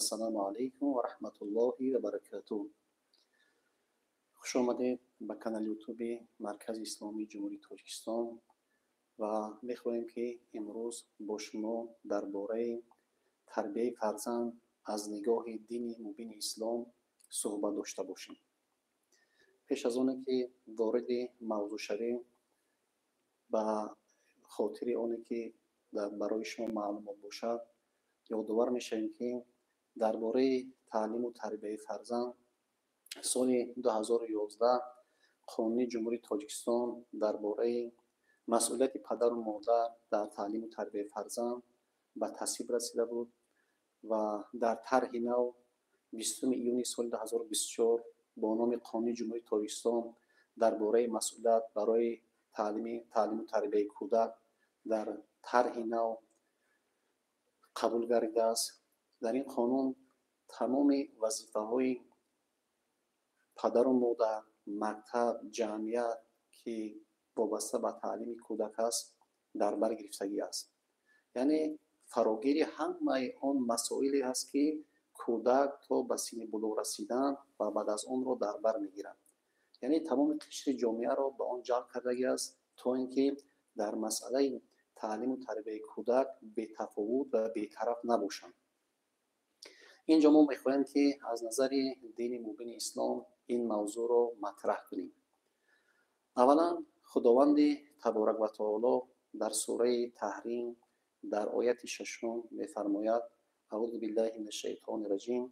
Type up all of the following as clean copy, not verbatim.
Ассалому алайкум ва раҳматуллоҳи ва баракатуҳ. Хуш омадед ба канали Ютуби Маркази Исломии Ҷумҳурии Тоҷикистон ва мехоҳем, ки имрӯз бо шумо дар бораи тарбияи фарзанд аз нигоҳи дини мубини ислом суҳбат дошта бошем. Пеш аз оне ки вориди мавзӯъ шавем, ба хотири оне ки барои шумо маълумот бошад, ёдовар мешавем, ки дар бораи таълиму тарбияи фарзанд соли 2011 Қонуни Ҷумҳурии Тоҷикистон дар бораи масъулияти падару модар дар таълиму тарбияи фарзанд ба тасвиб расида буд ва дар тарҳи нав 20 июни соли 2024 бо номи Қонуни Ҷумҳурии Тоҷикистон дар бораи масъулият барои таълиму тарбияи кӯдак дар тарҳи нав қабул гардидааст. Дар ин қонун тамоми вазифаҳои падару модар, мактаб, ҷамъият, ки вобаста ба таълими кӯдак аст, дар бар гирифтагӣ аст. Яъне фарогири ҳамаи он масоиле ҳаст, ки кӯдак то ба синни булуғ расидан ва баъд аз онро дар бар мегирад. Яъне тамоми қишри ҷомеаро ба он ҷалб кардагӣ аст, то ин ки дар масъалаи таълиму тарбияи кӯдак бетафовут ва бетараф набошанд. Инҷо мо мехоҳем, ки аз назари дини мубини ислом ин мавзӯъро матраҳ кунем. Аввалан, Худованди таборак ва таоло дар сураи Таҳрим дар ояти шашум мефармояд: аъузу биллаҳи мин ашшайтони раҷим,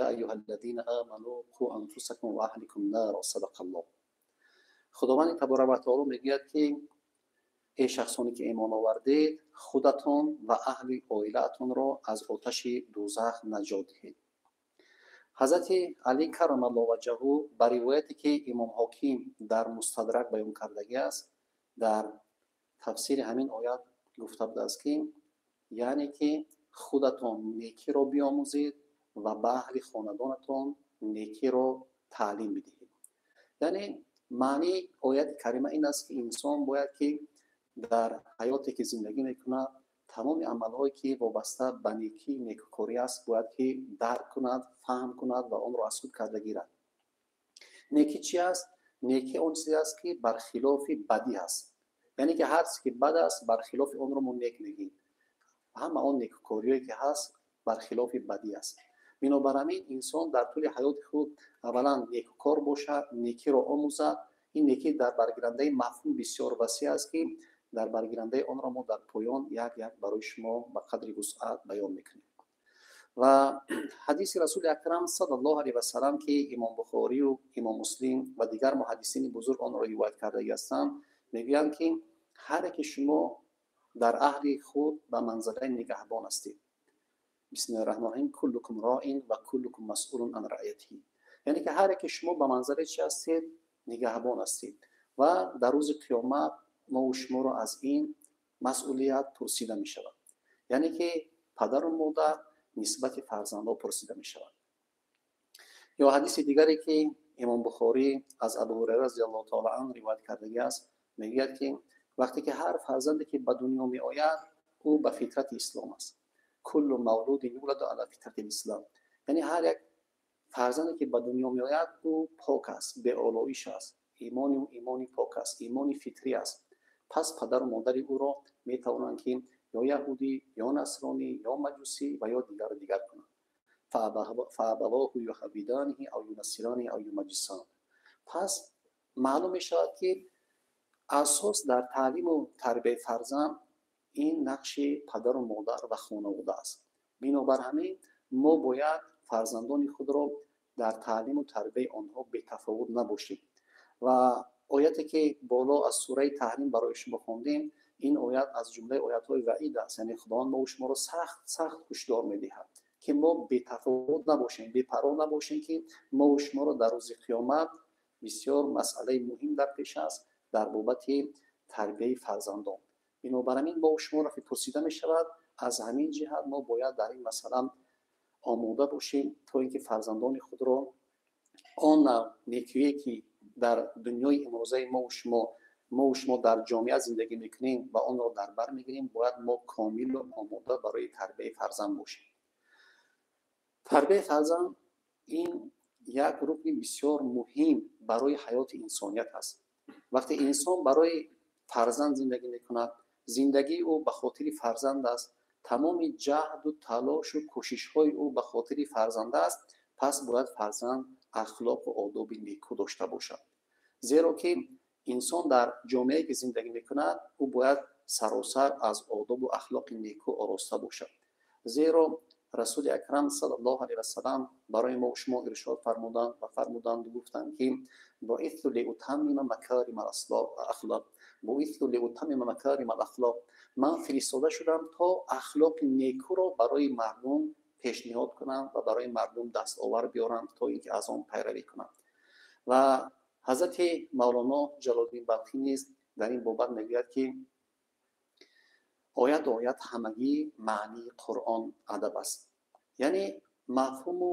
я айюҳа аллазина аману қу анфусакум ва аҳликум нара. Садақаллоҳ. Худованди таборак ва таоло мегӯяд, ки эй шахсоне ки имон овардед, худатон ва аҳли оилаатонро аз оташи дӯзах наҷот диҳед. Ҳазрати Алӣ карамаллоҳу ваҷҳаҳу ба ривояте, ки Имом Ҳоким дар Мустадрак баён кардагӣ аст, дар тафсири ҳамин оят гуфта будааст, ки яъне ки худатон некиро биомӯзед ва ба аҳли хонадонатон некиро таълим бидиҳед. Яъне маънии ояти карима ин аст, ки инсон бояд ки дар ҳаёте ки зиндагӣ мекунад, тамоми амалҳое ки вобаста ба некӣ, некукорӣ аст, бояд ки дарк кунад, фаҳм кунад ва онро аз худ карда гирад. Некӣ чи аст? Некӣ он чизе аст, ки бар хилофи бадӣ аст. Яъне ки ҳар чизе ки бад аст, бар хилофи онро мо нек мегӯем. Ҳама он некукориҳое ки ҳаст, бар хилофи бадӣ аст. Бинобар ҳамин инсон дар тӯли ҳаёти худ аввалан некукор бошад, некиро омӯзад. Ин некӣ дар баргирандаи мафҳум бисёр васеъ аст, ки дар баргирандаи онро мо дар поён як як барои шумо ба қадри вусъат баён мекунем. Ва ҳадиси Расули Акрам саллаллоҳу алайҳи васалам, ки Имом Бухорию Имом Муслим ва дигар муҳаддисини бузург онро ривоят кардагӣ ҳастанд, мегӯянд, ки ҳар яке шумо дар аҳли худ ба манзилаи нигаҳбон ҳастед. Бисмиллаҳи раҳмони раҳим. Куллукум роин ва куллукум масъулун ан раъятиҳи. Яъне ки ҳар яке шумо ба манзилаи чи ҳастед? Нигаҳбон ҳастед. Ва дар рӯзи қиёмат мову шуморо аз ин масъулият пурсида мешавад. Яъне ки падару модар нисбати фарзандҳо пурсида мешавад. Ё ҳадиси дигаре, ки Имом Бухорӣ аз Абу Ҳурайра разияллоҳу таола анҳу ривоят кардагӣ аст, мегӯяд, ки вақте ки ҳар фарзанде ки ба дунё меояд, ӯ ба фитрати ислом аст. Куллу мавлудин юладу ала фитрати ислом. Яъне ҳар як фарзанде ки ба дунё меояд, ӯ пок аст, беолоиш аст, имони ӯ имони пок аст, имони фитрӣ аст. Пас падару модари ӯро метавонанд, ки ё яҳудӣ, ё насронӣ, ё маҷусӣ ва ё дигару дигар кунанд. Фаабавоҳу юҳаввиданиҳи ав юнассираниҳи ав юмаҷҷисан. Пас маълум мешавад, ки асос дар таълиму тарбияи фарзанд ин нақши падару модар ва хонавода аст. Бинобар ҳамин мо бояд фарзандони худро дар таълиму тарбияи онҳо бетафовут набошем. Ва ояте ки боло аз сураи Таҳрим барои шумо хондем, ин оят аз ҷумлаи оятҳои ваъид аст. Яъне Худованд мову шуморо сахт сахт ҳушдор медиҳад, ки мо бетафовут набошем, бепарво набошем, ки мову шуморо дар рӯзи қиёмат бисёр масъалаи муҳим дар пеш аст дар бобати тарбияи фарзандон. Бинобар ҳамин мову шуморо ки пурсида мешавад, аз ҳамин ҷиҳат мо бояд дар ин масъала омода бошем, то ин ки фарзандони худро он навъ некие ки дар дунёи имрӯзаи мову шумо дар ҷомеа зиндагӣ мекунем ва онро дар бар мегирем, бояд мо комилу омода барои тарбияи фарзанд бошем. Тарбияи фарзанд ин як рукни бисёр муҳим барои ҳаёти инсоният аст. Вақте инсон барои фарзанд зиндагӣ мекунад, зиндагии ӯ ба хотири фарзанд аст, тамоми ҷаҳду талошу кӯшишҳои ӯ ба хотири фарзанд аст, пас бояд фарзанд ахлоқу одоби некӯ дошта бошад. Зеро ки инсон дар ҷомеае ки зиндагӣ мекунад, ӯ бояд саросар аз одобу ахлоқи некӯ ороста бошад. Зеро Расули Акрам саллаллоҳу алайҳи васалам барои мо шумо иршод фармуданд ва фармуданд, гуфтанд ки буиту лиутаммима макарима ахлоқ, буиту лиутаммима макарима ахлоқ, ман фиристода шудам то ахлоқи некӯро барои мардум пешниҳод кунам ва барои мардум дастовар биёрам, то ин ки аз он пайравӣ кунам. Ва ҳазрати Мавлоно Ҷалолиддин Балхӣ низ дар ин бобат мегӯяд ки оят оят ҳамагӣ маънии Қуръон адаб аст. Яъне мафҳуму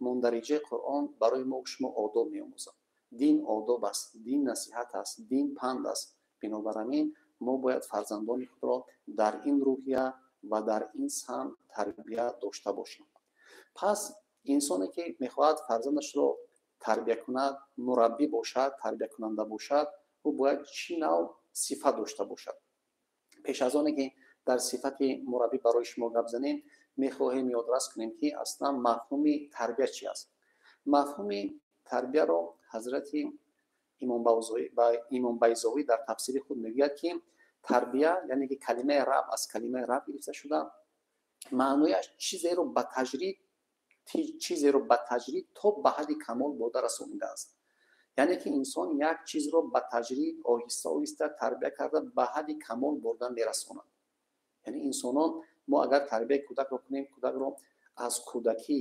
мундариҷаи Қуръон барои мо шумо одоб меомӯзад. Дин одоб аст, дин насиҳат аст, дин панд аст. Бинобар ҳамин мо бояд фарзандони худро дар ин рӯҳия ва дар ин самт тарбия дошта бошем. Пас инсоне ки мехоҳад фарзандашро тарбия кунад, мураббӣ бошад, тарбиякунанда бошад, ӯ бояд чӣ нав сифат дошта бошад? Пеш аз оне ки дар сифати мураббӣ барои шумо гап занем, мехоҳем ёдрас кунем ки аслан мафҳуми тарбия чи аст. Мафҳуми тарбияро ҳазрати Имом Байзовӣ дар тафсири худ мегӯяд ки тарбия, яъне ки калимаи раб аз калимаи раб гирифта шуда, маънояш чизеро ба таҷрид, чизеро ба таҷрид то ба ҳадди камол бурда расонидааст. Яъне ки инсон як чизро ба таҷрид оҳиста оҳиста тарбия карда ба ҳадди камол бурда мерасонад. Яъне инсонон, мо агар тарбияи кӯдакро кунем, кӯдакро аз кӯдакӣ,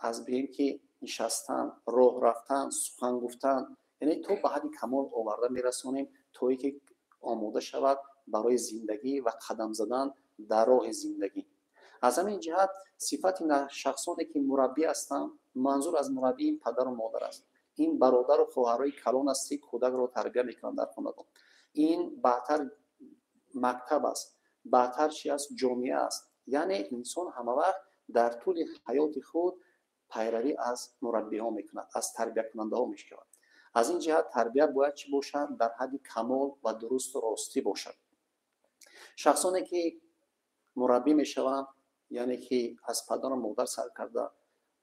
аз бигем ки нишастан, роҳ рафтан, сухан гуфтан, яъне то ба ҳадди камол оварда мерасонем, то ин ки омода шавад барои зиндагӣ ва қадам задан дар роҳи зиндагӣ. Аз ҳамин ҷиҳат сифати шахсоне ки мураббӣ ҳастанд, манзур аз мураббӣ ин падару модар аст, ин бародару хоҳарҳои калон аст ки кӯдакро тарбия мекунанд дар хонадон, ин баъдтар мактаб аст, баъдтар чи аст, ҷомеа аст. Яъне инсон ҳамавақт дар тӯли ҳаёти худ пайравӣ аз мураббиҳо мекунад, аз тарбиякунандаҳо мешавад. Аз ин ҷиҳат тарбия бояд чӣ бошад? Дар ҳадди камол ва дурусту ростӣ бошад. Шахсоне ки мураббӣ мешаванд, яъне ки аз падару модар сар карда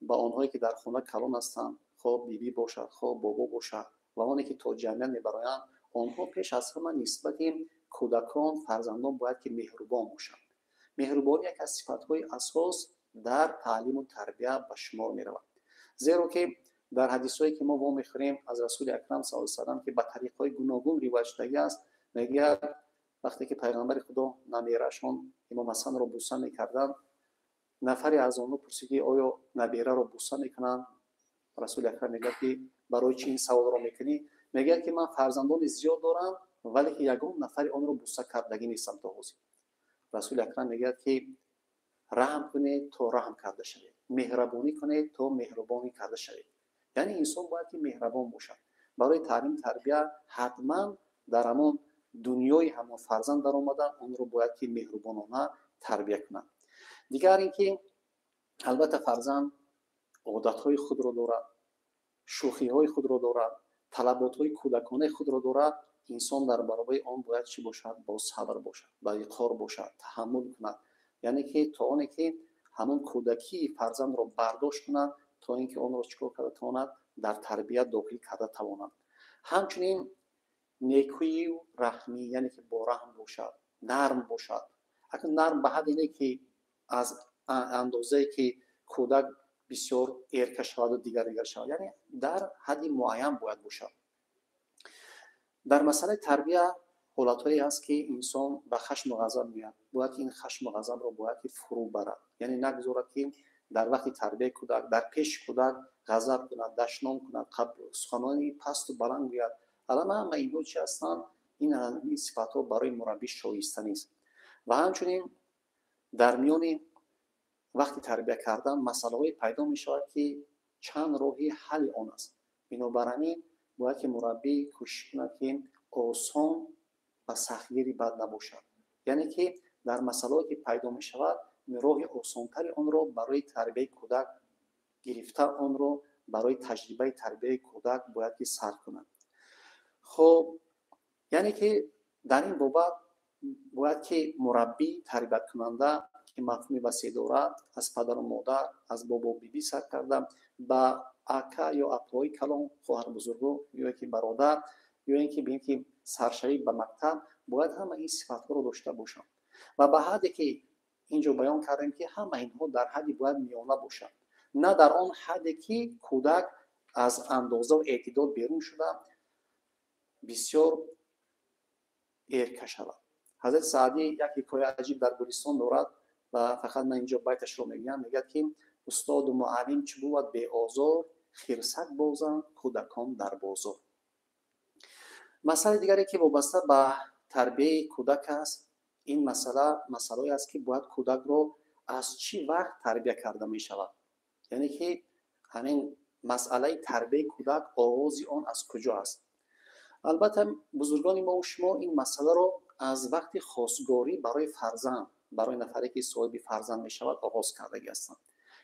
ба онҳое ки дар хона калон ҳастанд, хоб бибӣ бошад, хоб бобо бошад, ва оне ки то ҷамъият мебароянд, онҳо пеш аз ҳама нисбати кӯдакон, фарзандон бояд ки меҳрубон бошанд. Меҳрубонӣ яке аз сифатҳои асос дар таълиму тарбия ба шумор меравад. Зеро ки дар ҳадисҳое ки мо вомехӯрем аз Расули Акрам саллаллоҳу алайҳи васаллам, ки ба тариқҳои гуногун ривоят шудагӣ аст, мегӯяд вақте ки пайғамбари Худо набераашон Имом Ҳасанро буса мекарданд, нафаре аз онҳо пурсид ки оё набераро буса мекунанд? Расули Акрам мегӯяд ки барои чӣ ин саволро мекунӣ? Мегӯяд ки ман фарзандони зиёд дорам, вале ки ягон нафари онро буса кардагӣ нестам то ҳозир. Расули Акрам мегӯяд ки раҳм кунед то раҳм карда шавед, меҳрабонӣ кунед то меҳрубонӣ карда шавед. Яъне инсон бояд ки меҳрабон бошад. Барои таълим тарбия ҳатман дар ҳамон дунёи ҳамон фарзанд даромада онро бояд ки меҳрубонона тарбия кунад. Дигар ин ки албатта фарзанд одатҳои худро дорад, шӯхиҳои худро дорад, талаботҳои кӯдаконаи худро дорад. Инсон дар баробари он бояд чӣ бошад? Бо сабр бошад, ба виқор бошад, таҳаммул кунад. Яъне ки то оне ки ҳамон кӯдакии фарзандро бардошт кунад, то ин ки онро чӣ кор карда тавонад, дар тарбия дохил карда тавонад. Ҳамчунин некӯию раҳмӣ, яъне ки бо раҳм бошад, нарм бошад. Акнун нарм ба ҳадде не ки аз андозае ки кӯдак бисёр эрка шаваду дигар дигар шавад, яъне дар ҳадди муайян бояд бошад. Дар масъалаи тарбия ҳолатҳое ҳаст ки инсон ба хашму ғазаб меояд. Бояд ки ин хашму ғазабро бояд ки фурӯ барад, яъне нагузорад ки дар вақти тарбияи кӯдак дар пеши кӯдак ғазаб кунад, дашном кунад, суханони пасту баланд гӯяд. Алан ҳама инҳо чи ҳастанд? Ин сифатҳо барои мураббӣ шоиста нест. Ва ҳамчунин дар миёни вақти тарбия кардан масъалаҳое пайдо мешавад ки чанд роҳи ҳалли он аст. Бинобар ҳамин бояд ки мураббӣ кӯшиш кунад ки осон ва сахтгири бад набошад. Яъне ки дар масъалаҳое ки пайдо мешавад, роҳи осонтари онро барои тарбияи кӯдак Гирифта онро барои таҷрибаи тарбияи кӯдак бояд ки сар кунад. Хуб, яъне ки дар ин бобат бояд ки мураббӣ, тарбияткунанда, ки мафҳуми васеъ дорад, аз падару модар, аз бобо бибӣ сар карда ба ака ё апои калон, хоҳарбузургу ё ки бародар, ё ин ки бигем ки саршавӣ ба мактаб, бояд ҳама ин сифатҳоро дошта бошанд. Ва ба ҳадде ки инҷо баён кардем, ки ҳама инҳо дар ҳадди бояд миёна бошанд, на дар он ҳадде ки кӯдак аз андозаву эътидол берун шуда бисёр эрка шавад. Ҳазрати Саъдӣ як ҳикояи аҷиб дар Гулистон дорад ва фақат ман инҷо байташро мегӯям. Мегӯяд ки устоду муаллим чӣ бувад беозор, хирсак бозанд кӯдакон дар бозор. Масъалаи дигаре ки вобаста ба тарбияи кӯдак аст, ин масъала масъалае аст, ки бояд кӯдакро аз чӣ вақт тарбия карда мешавад. Яъне ки ҳамин масъалаи тарбияи кӯдак оғози он аз куҷо аст? Албатта, бузургони мо шумо ин масъаларо аз вақти хостгорӣ барои фарзанд, барои нафаре ки соҳиби фарзанд мешавад, оғоз кардагӣ ҳастанд.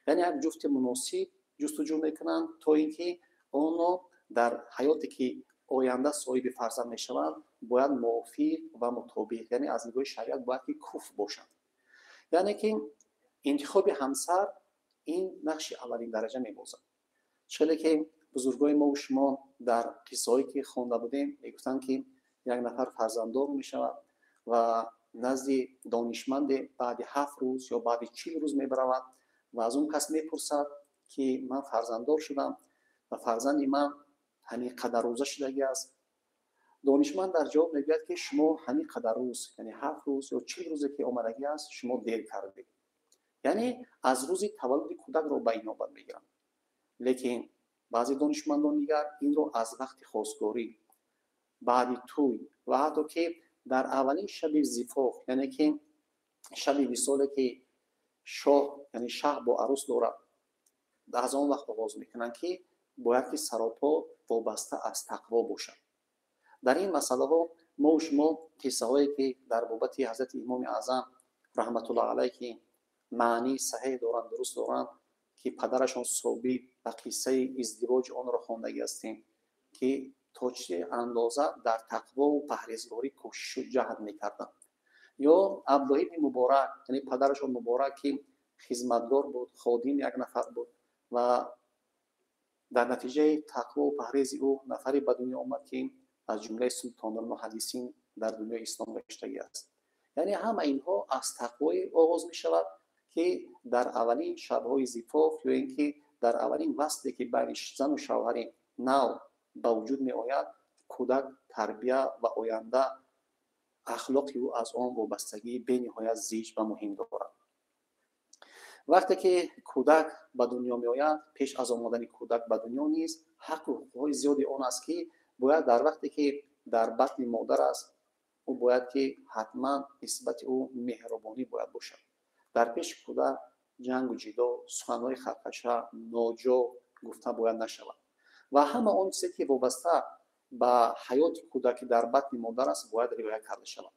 Яъне як ҷуфти муносиб ҷустуҷӯ мекунанд, то ин ки онро дар ҳаёте ки оянда соҳиби фарзанд мешаванд, бояд мувофиқ ва мутобиқ, яъне аз нигоҳи шариат бояд ки куф бошанд. Яъне ки интихоби ҳамсар ин нақши аввалин дараҷа мебозад. Чиле ки бузургони мо шумо дар қиссаҳое ки хонда будем, мегуфтанд ки як нафар фарзанддор мешавад ва назди донишманде баъди 7 рӯз ё баъди 40 рӯз мебаравад ва аз он кас мепурсад ки ман фарзанддор шудам ва фарзанди ман ҳамин қадар рӯза шудагӣ аст. Донишманд дар ҷавоб мегӯяд ки шумо ҳамин қадар рӯз, яъне 7 рӯз ё 40 рӯзе ки омадагӣ аст, шумо дер кардед. Яъне аз рӯзи таваллуди кӯдакро ба инобат мегиранд. Лекин баъзе донишмандон дигар инро аз вақти хостгорӣ, баъди тӯй ва ҳатто ки дар аввалин шаби зифоф, яъне ки шаби висоле ки шоҳ, яъне шаҳ бо арӯс дорад, аз он вақт оғоз мекунанд, ки бояд ки саропо вобаста аз тақво бошад. Дар ин масъалаҳо мо шумо қиссаҳое ки дар бобати ҳазрати Имоми Аъзам раҳматуллоҳ алайҳ ки маънии саҳеҳ доранд, дуруст доранд, ки падарашон Собит ба қиссаи издивоҷи онро хондагӣ ҳастем, ки то чӣ андоза дар тақвову парҳезгорӣ кӯшишу ҷаҳд мекарданд. Ё Абдуллоҳ ибни Муборак, яъне падарашон Муборак, ки хизматгор буд, ходим як нафар буд ва дар натиҷаи тақвову парҳези ӯ нафаре ба дунё омад, ки аз ҷумлаи султонул муҳаддисин дар дунёи ислом гаштагӣ аст. Яъне ҳама инҳо аз тақвое оғоз мешавад, ки дар аввалин шабҳои зифоф ё ин ки дар аввалин васле ки байни зану шавҳари нав ба вуҷуд меояд, кӯдак тарбия ва оянда ахлоқи ӯ аз он вобастагии бениҳоят зич ва муҳим дорад. Вақте ки кӯдак ба дунё меояд, пеш аз омадани кӯдак ба дунё низ ҳаққу ҳуқуқҳои зиёди он аст, ки бояд дар вақте ки дар батни модар аст, ӯ бояд ки ҳатман нисбати ӯ меҳрубонӣ бояд бошад. Дар пеши кӯдак ҷангу ҷидол, суханҳои харкаша, ноҷо гуфта бояд нашавад. Ва ҳама он чизе ки вобаста ба ҳаёти кӯдак ки дар батни модар аст, бояд риоя карда шавад.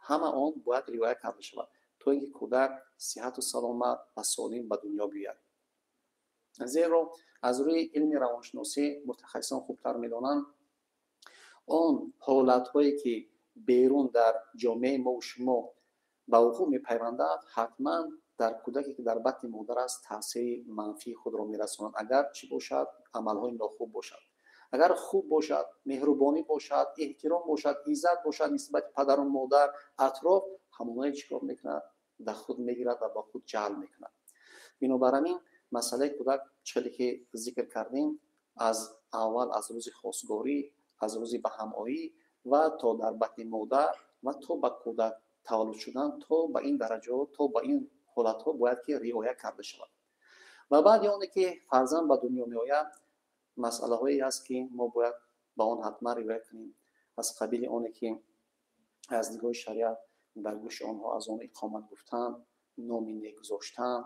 Ҳама он бояд риоя карда шавад, то ин ки кӯдак сиҳату саломат ва солим ба дунё биёяд. Зеро аз рӯи илми равоншиносӣ мутахассисон хубтар медонанд, он ҳолатҳое ки берун дар ҷомеаи мо шумо ба вуқӯъ мепайвандад, ҳатман дар кӯдаке ки дар батни модар аст таъсири манфии худро мерасонад. Агар чӣ бошад, амалҳои нохуб бошад. Агар хуб бошад, меҳрубонӣ бошад, эҳтиром бошад, иззат бошад нисбати падару модар, атроф, ҳамоное чӣ кор мекунад? Дар худ мегирад ва ба худ ҷалб мекунад. Бинобар ҳамин масъалаи кӯдак, чизе ки зикр кардем, аз аввал, аз рӯзи хостгорӣ, аз рӯзи ба ҳамоӣ ва то дар батни модар ва то ба кӯдак таваллуд шудан, то ба ин дараҷаҳо, то ба ин ҳолатҳо бояд ки риоя карда шавад. Ва баъди оне ки фарзанд ба дунё меояд, масъалаҳое аст, ки мо бояд ба он ҳатман риоя кунем. Аз қабили оне ки аз нигоҳи шариат дар гӯши онҳо аз он иқомат гуфтан, номи нек гузоштан,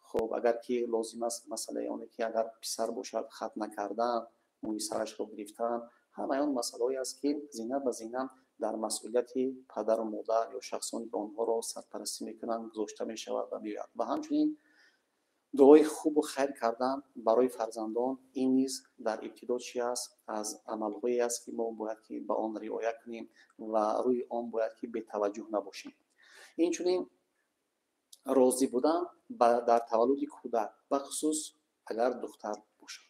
хуб, агар ки лозим аст, масъалаи оне ки агар писар бошад, хатна кардан, мӯи сарашро гирифтан, ҳамаи он масъалаҳое аст, ки зина ба зина дар масъулияти падару модар ё шахсоне ки онҳоро сарпарастӣ мекунанд гузошта мешавад ва меояд. Ва ҳамчунин Дуои хубу хайр кардан барои фарзандон ин низ дар ибтидо чи аст? Аз амалҳое аст, ки мо бояд ки ба он риоя кунем ва рӯи он бояд ки бетаваҷҷӯҳ набошем. Инчунин розӣ будан дар таваллуди кӯдак, бахусус агар духтар бошад.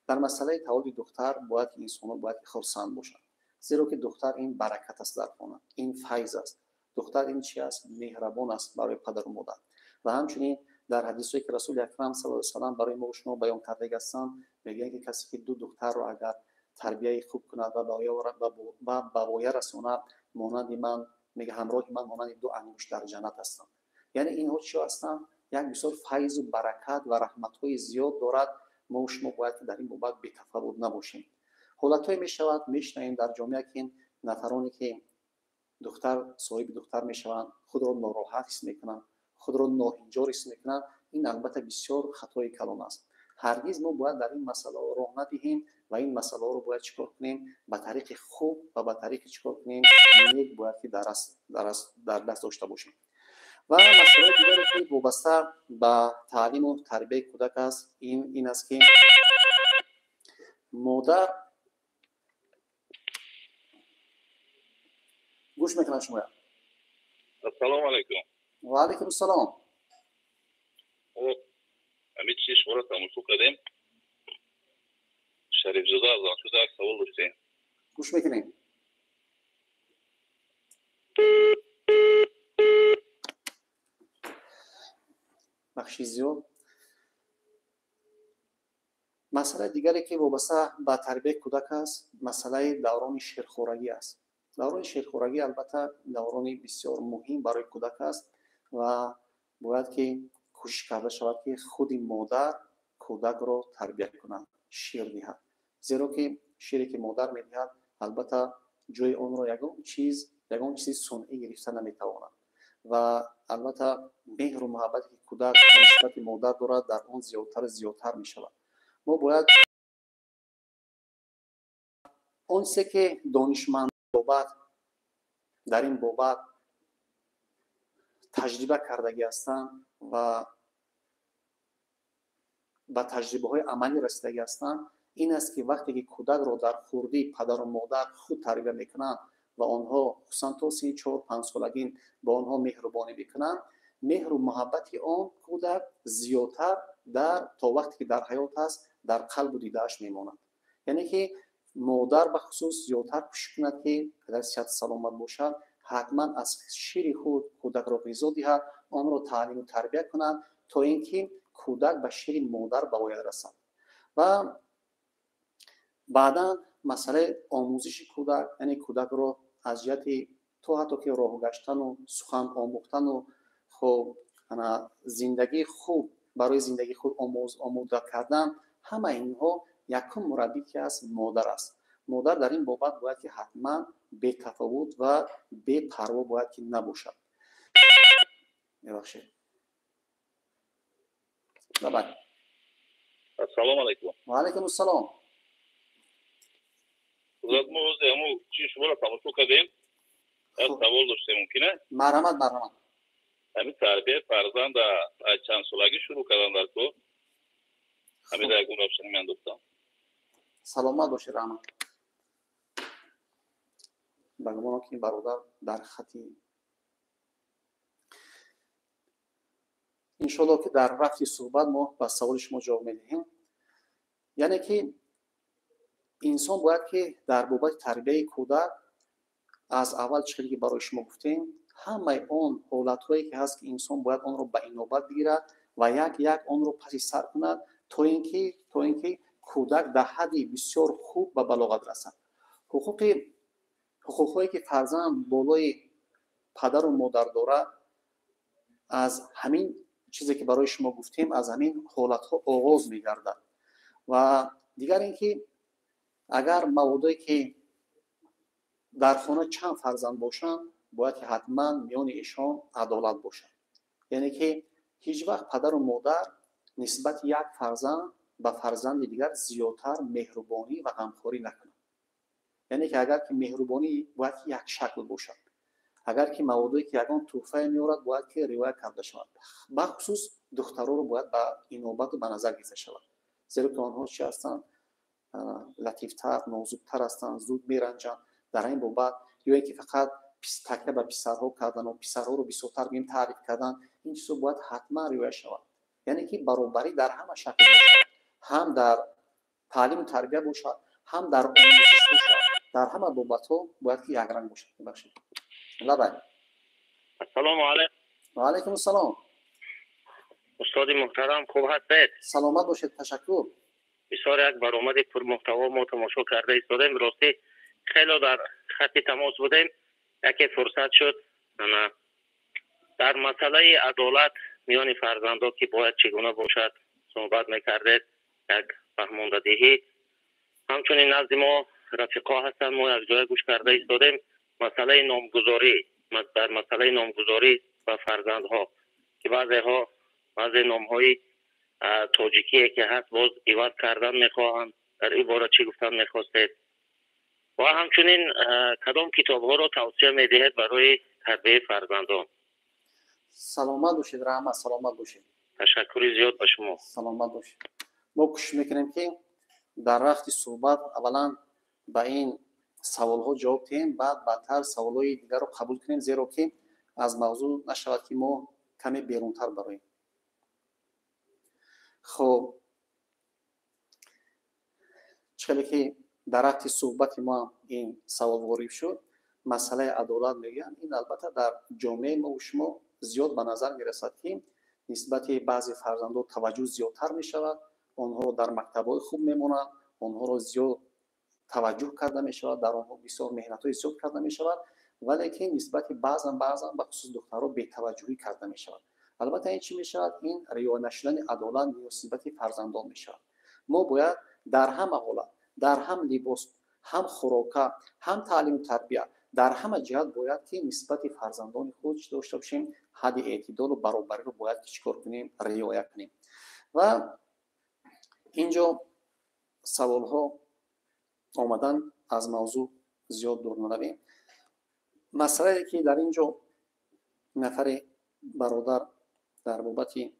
Дар масъалаи таваллуди духтар бояд инсонҳо бояд ки хурсанд бошанд, зеро ки духтар ин баракат аст дар хона, ин файз аст. Духтар ин чи аст? Меҳрабон аст барои падару модар. Ва ҳамчунин дар ҳадисое ки Расули Акрам саллаллоҳу алайҳи васаллам барои мо шумо баён кардаги ҳастанд, мегӯянд, ки касе ки ду духтарро агар тарбияи хуб кунад ва ба воя расонад, монанди ман, мега, ҳамроҳи ман монанди ду ангушт дар ҷаннат ҳастанд. Яъне инҳо чиё ҳастанд? Як бисёр файзу баракат ва раҳматҳои зиёд дорад. Мо шумо бояд ки дар ин бобат бетафаввут набошем. Ҳолатҳое мешавад, мешунавем дар ҷомеа, ки нафароне ки духтар соҳиби духтар мешаванд, худро нороҳат ҳис мекунанд, худро ноҳинҷор ҳис мекунанд. Ин албатта бисёр хатои калон аст. Ҳаргиз мо бояд дар ин масъалаҳо роҳ надиҳем ва ин масъалаҳоро бояд чӣ кор кунем? Ба тариқи хуб ва ба тариқи чӣ кор кунем? Нек бояд ки дар даст дошта бошем. Ва масъалаи дигаре ки вобаста ба таълиму тарбияи кӯдак аст, ин аст, ки модар гӯш мекунад шумоя. Ассалому алайкум. Ва алайкум ассалом. Ҳамин чизи шуморо тамошо кардем. Шарифзода аз Ансуда, як савол доштем. Гӯш мекунем. Бахши зиёд. Масъалаи дигаре ки вобаста ба тарбияи кӯдак аст, масъалаи даврони ширхӯрагӣ аст. Даврони ширхӯрагӣ албатта даврони бисёр муҳим барои кӯдак аст ва бояд ки кӯшиш карда шавад, ки худи модар кӯдакро тарбия кунад, шир диҳад, зеро ки шире ки модар медиҳад, албатта ҷои онро ягон чизи сунъӣ гирифта наметавонад. Ва албатта меҳру муҳаббате ки кӯдак нисбати модар дорад, дар он зиёдтару зиёдтар мешавад. Мо бояд он чизе ки донишманд бобат дар ин бобат таҷриба кардагӣ ҳастанд ва ба таҷрибаҳои амалӣ расидагӣ ҳастанд, ин аст, ки вақте ки кӯдакро дар хурдӣ падару модар худ тарбия мекунанд ва онҳо хусусан то синни 4-5 солагӣ ба онҳо меҳрубонӣ мекунанд, меҳру муҳаббати он кӯдак зиёдтар дар то вақте ки дар ҳаёт аст, дар қалбу дидааш мемонад. Яъне ки модар бахусус зиёдтар кӯшиш кунад, ки агар сиҳату саломат бошад, ҳатман аз шири худ кӯдакро ғизо диҳад, онро таълиму тарбия кунад, то ин ки кӯдак ба шири модар ба воя расад. Ва баъдан масъалаи омӯзиши кӯдак, яъне кӯдакро аз ҷиҳати то ҳатто ки роҳ гаштану сухан омӯхтану хуб зиндагии хуб, барои зиндагии худ омода кардан, ҳамаи инҳо якум мураббӣ ки аст, модар аст. Модар дар ин бобат бояд ки ҳатман бетафовут ва бепарво бояд ки набошад. Мебахшед. Давай. Ассалому алайкум. Ва алайкум ассалом. Ҳазрат, мо ҳозир ҳамун чи шуморо тамошо кардем, як савол доштем, мумкин аст? Марҳамат, марҳамат. Ҳамин тарбияи фарзанд аз чанд солагӣ шурӯъ кардан дар кор? Ҳамин ягон равшанӣ меандохтам. Саломат бошед, раҳмат. Ба гумонам, ки бародар дар хати. Иншоалло, ки дар вақти суҳбат мо ба саволи шумо ҷавоб медиҳем. Яъне ки инсон бояд ки дар бобати тарбияи кӯдак аз аввал, чӣ хеле ки барои шумо гуфтем, ҳамаи он ҳолатҳое ки ҳаст, ки инсон бояд онро ба инобат бигирад ва як як онро паси сар кунад, то ин ки кӯдак дар ҳадди бисёр хуб ба балоғат расад. Ҳуқуқҳое ки фарзанд болои падару модар дорад, аз ҳамин чизе ки барои шумо гуфтем, аз ҳамин ҳолатҳо оғоз мегардад. Ва дигар ин ки агар маводое ки дар хона чанд фарзанд бошанд, бояд ки ҳатман миёни эшон адолат бошад. Яъне ки ҳеҷ вақт падару модар нисбати як фарзанд ба фарзанди дигар зиёдтар меҳрубонӣ ва ғамхорӣ накунад. Яъне ки агар ки меҳрубонӣ бояд ки як шакл бошад. Агар ки маводое ки ягон тӯҳфае меорад, бояд ки риоя карда шавад, бахусус Духтароро бояд ба инобату ба назар гирифта шавад, зеро ки онҳо чӣ ҳастанд? Латифтар, нозуктар ҳастанд, зуд меранҷанд. Дар ин бобат ё ин ки фақат такя ба писарҳо кардану писарҳоро бисёртар гӯем таъриф кардан, ин чизҳо бояд ҳатман риоя шавад. Яъне ки баробарӣ дар ҳама шакл бошад, ҳам дар таълиму тарбия бошад, ҳам дар омӯзиш бошад, дар ҳама бобатҳо бояд ки якранг бошад. Бибахшед. Лабай. Ассалому алайкум. Ва алайкум ассалом. Устоди муҳтарам, хуб ҳастед? Саломат бошед, ташаккур. Бисёр як баромади пурмуҳтаво мо тамошо карда истодем. Ростӣ хело дар хатти тамос будем, яке фурсат шуд. Дар масъалаи адолат миёни фарзандо ки бояд чӣ гуна бошад суҳбат мекардед, як фаҳмондадиҳӣ. Ҳамчунин назди мо рафиқо ҳастанд, мо якҷоя гӯш карда истодем. Масъалаи номгузорӣ, дар масъалаи номгузорӣ ба фарзандҳо ки баъзеҳо баъзе номҳои тоҷикие ки ҳаст боз иваз кардан мехоҳанд, дар ин бора чӣ гуфтан мехостед? Ва ҳамчунин кадом китобҳоро тавсия медиҳед барои тарбияи фарзандон? Саломат бошед, раҳмат, саломат бошед. Ташаккури зиёд ба шумо. Саломат бошед. Мо кӯшиш мекунем ки дар вақти суҳбат аввалан ба ин саволҳо ҷавоб диҳем, баъд баъдтар саволҳои дигарро қабул кунем, зеро ки аз мавзӯъ нашавад ки мо каме берунтар бароем. Хоб, чӣ хеле ки дар вақти суҳбати мо ин савол ворид шуд, масъалаи адолат мегӯянд, ин албатта дар ҷомеаи мо шумо зиёд ба назар мерасад ки нисбати баъзе фарзандо таваҷҷӯҳ зиёдтар мешавад, онҳоро дар мактабҳои хуб мемонанд, онҳоро зиёд таваҷҷӯҳ карда мешавад, дар онҳо бисёр меҳнатҳои зиёд карда мешавад, валекин нисбати баъзан баъзан ба хусус духтарҳо бетаваҷҷӯҳӣ карда мешавад. Албатта ин чӣ мешавад? Ин риоя нашудани адолат нисбати фарзандон мешавад. Мо бояд дар ҳама ҳолат, дар ҳам либос, ҳам хӯрока, ҳам таълиму тарбия, дар ҳама ҷиҳат бояд ки нисбати фарзандони худ чӣ дошта бошем? Ҳадди эътидолу баробариро бояд ки чӣ кор кунем? Риоя кунем. Ва инҷо саволҳо омадан, аз мавзӯъ зиёд дур наравем. Масъалае ки дар ин ҷо нафаре бародар дар бобати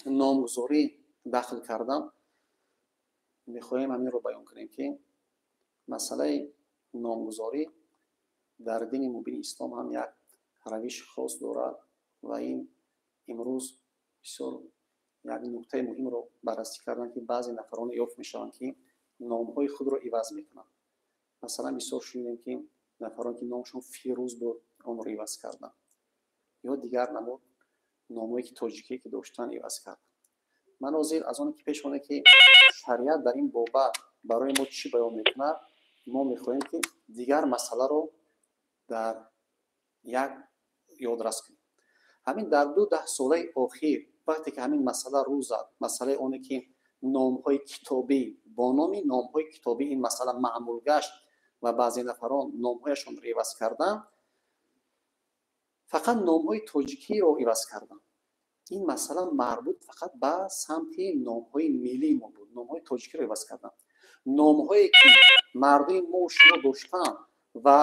номгузорӣ дахл кардан, мехоҳем ҳаминро баён кунем ки масъалаи номгузорӣ дар дини мубини ислом ҳам як равиши хос дорад ва ин имрӯз бисёр як нуктаи муҳимро баррасӣ карданд ки баъзе нафароне ёфт мешаванд ки номҳои худро иваз мекунанд. Масалан, бисёр шунидем ки нафароне ки номшон Фирӯз буд, онро иваз карданд, ё дигар намуд номҳое ки тоҷикие ки доштанд иваз карданд. Ман ҳозир аз оне ки пеш оне ки шариат дар ин бобат барои мо чӣ баён мекунад, мо мехоҳем ки дигар масъаларо дар як ёдрас кунем. Ҳамин дар ду даҳсолаи охир вақте ки ҳамин масъала рӯ зад, масъалаи оне ки номҳои китобӣ бо номи номҳои китобӣ ин масъала маъмул гашт ва баъзе нафарон номҳояшонро иваз карданд, фақат номҳои тоҷикиро иваз карданд. Ин масъала марбут фақат ба самти номҳои миллии мо буд, номҳои тоҷикиро иваз карданд. Номҳое ки мардуми мо шумо доштанд ва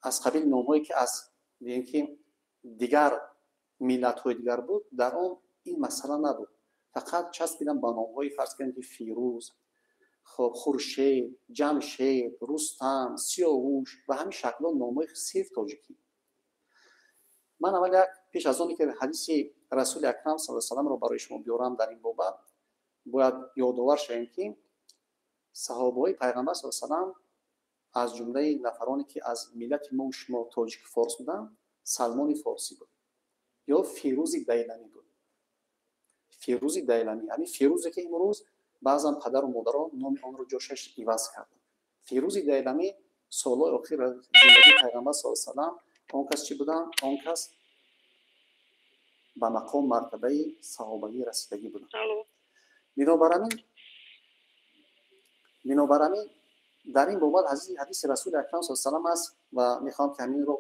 аз қабили номҳое ки аз гӯем ки дигар миллатҳои дигар буд, дар он ин масъала набуд. Фақат часпидам ба номҳои фарз кардем ки Фирӯз, хоб, Хуршед, Ҷамшед, Рустам, Сиёвуш ва ҳамин шаклҳо номҳои сирф тоҷикӣ. Ман аввал як пеш аз оне ки ҳадиси Расули Акрам саллаллоҳу алайҳи васалламро барои шумо биёрам дар ин бобат, бояд ёдовар шавем ки саҳобаҳои пайғамбар саллаллоҳу алайҳи васаллам аз ҷумлаи нафароне ки аз миллати мо шумо тоҷики форс буданд, Салмони форсӣ буд ё Фирӯзи Дайламӣ буд. Фирӯзи Дайламӣ, ҳамин Фирӯзе ки имрӯз баъзан падару модарон номи онро ҷошаш иваз карданд. Фирӯзи Дайламӣ солҳои охир зиндагии пайғамбар саллаллоҳу алайҳи васаллам он кас чӣ буданд? Он кас ба мақом мартабаи саҳобагӣ расидагӣ буданд. Бинобар ҳамин дар ин бобат ҳадиси Расули Акрам саллаллоҳу алайҳи васаллам аст ва мехоҳам ки ҳаминро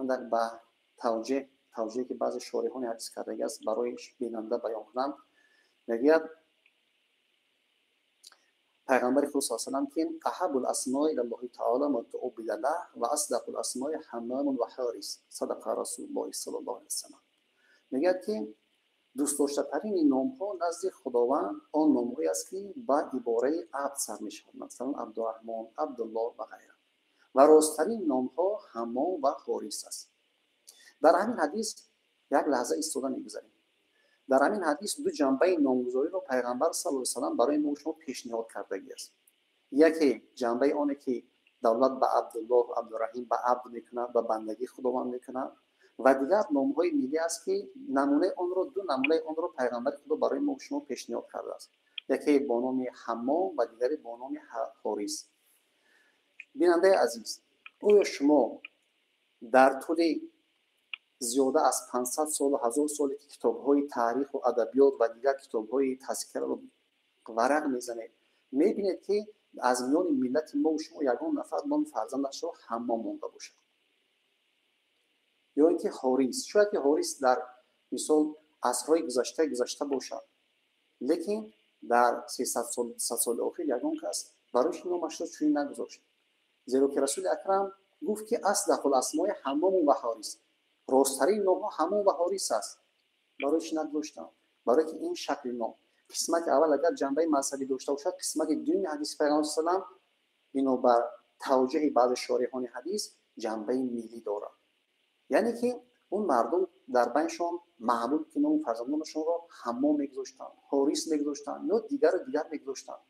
андак ба тавҷеҳе ки баъзе шориҳони ҳадис кардагӣ аст барои бинанда баён кунам. Мегӯяд пайғамбари Худо саллаллоҳу алайҳи васаллам ки аҳаббул асмои илаллоҳи таъоло ма туъбида лаҳ ва асдақул асмои ҳаммомун ва ҳорис, садақа Расулуллоҳи саллаллоҳу алайҳи васаллам. Мегӯяд ки Дӯстдоштатарини номҳо назди Худованд он номҳое аст, ки ба ибораи абд сар мешавад, масалан, Абдураҳмон, Абдуллоҳ ва ғайра. Ва росттарин номҳо Ҳаммом ва Ҳорис аст. Дар ҳамин ҳадис як лаҳза истода мегузарем. Дар ҳамин ҳадис ду ҷанбаи номгузориро Пайғамбар саллаллоҳу алайҳи васаллам барои мо шумо пешниҳод кардагӣ аст. Яке ҷанбаи оне, ки давлат ба Абдуллоҳ, Абдураҳим, ба абд мекунад, ба бандагии Худованд мекунад, ва дигар номҳои миллӣ аст, ки намунаи онро, ду намунаи онро Пайғамбари Худо барои мо шумо пешниҳод кардааст: яке бо номи Ҳаммом ва дигаре бо номи Ҳорис. Бинандаи азиз, оё шумо дар тӯли зиёда аз 500 солу 1000 соле, ки китобҳои таъриху адабиёт ва дигар китобҳои тазкираро варақ мезанед, мебинед, ки аз миёни миллати мо шумо ягон нафар номи фарзандашро Ҳаммом монда бошад ё ин ки Ҳорис? Шояд ки Ҳорис дар, мисол, асрҳои гузашта гузашта бошад, лекин дар 300 сол, 200 соли охир ягон кас барои номашро чунин нагузошт, зеро ки Расули Акрам гуфт, ки أصدق الأسماء حمام و حارث, росттарин номҳо Ҳаммом ва Ҳорис аст. Барои чӣ нагузоштам? Барое ки ин шакли ном, қисмати аввал агар ҷанбаи мазҳабӣ дошта бошад, қисмати дуюми ҳадиси Пайғамбар салам, бинобар тавҷеҳи баъзе шориҳони ҳадис, ҷанбаи миллӣ дорад. Яъне ки он мардум дар байншон маъмул, ки номи фарзандонашонро Ҳаммом мегузоштанд, Ҳорис мегузоштанд ё дигару дигар мегузоштанд.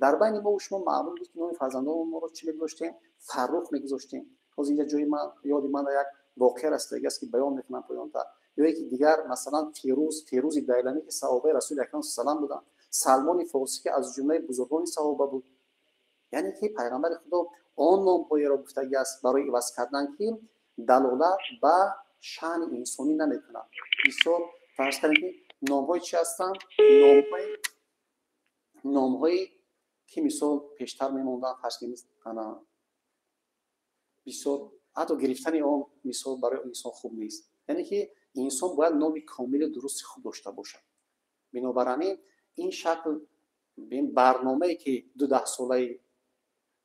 Дар байни мо шумо маъмул буд, ки номи фарзандонмонро чӣ мегузоштем? Фаррух мегузоштем. Ҳозир инҷа ҷои ман, ёди ман як воқеа расидаги аст, ки баён мекунам поёнтар. Ё яки дигар, масалан, Фирӯз, Фирӯзи Дайламӣ, ки саҳобаи Расули Акрам салам буданд, Салмони Форсӣ, ки аз ҷумлаи бузургони саҳоба буд. Яъне ки Пайғамбари Худо он номҳоеро гуфтагӣ аст барои иваз кардан, ки далолат ба шаъни инсонӣ намекунад. Мисол, фарз кардем, ки номҳои чӣ ҳастанд? Номҳое ки, мисол, пештар мемонданд, фарз кунем, ана бисёр ҳатто гирифтани он, мисол, барои инсон хуб нест. Яъне ки инсон бояд номи комили дурусти хуб дошта бошад. Бинобар ҳамин, ин шакл барномае, ки ду даҳсолае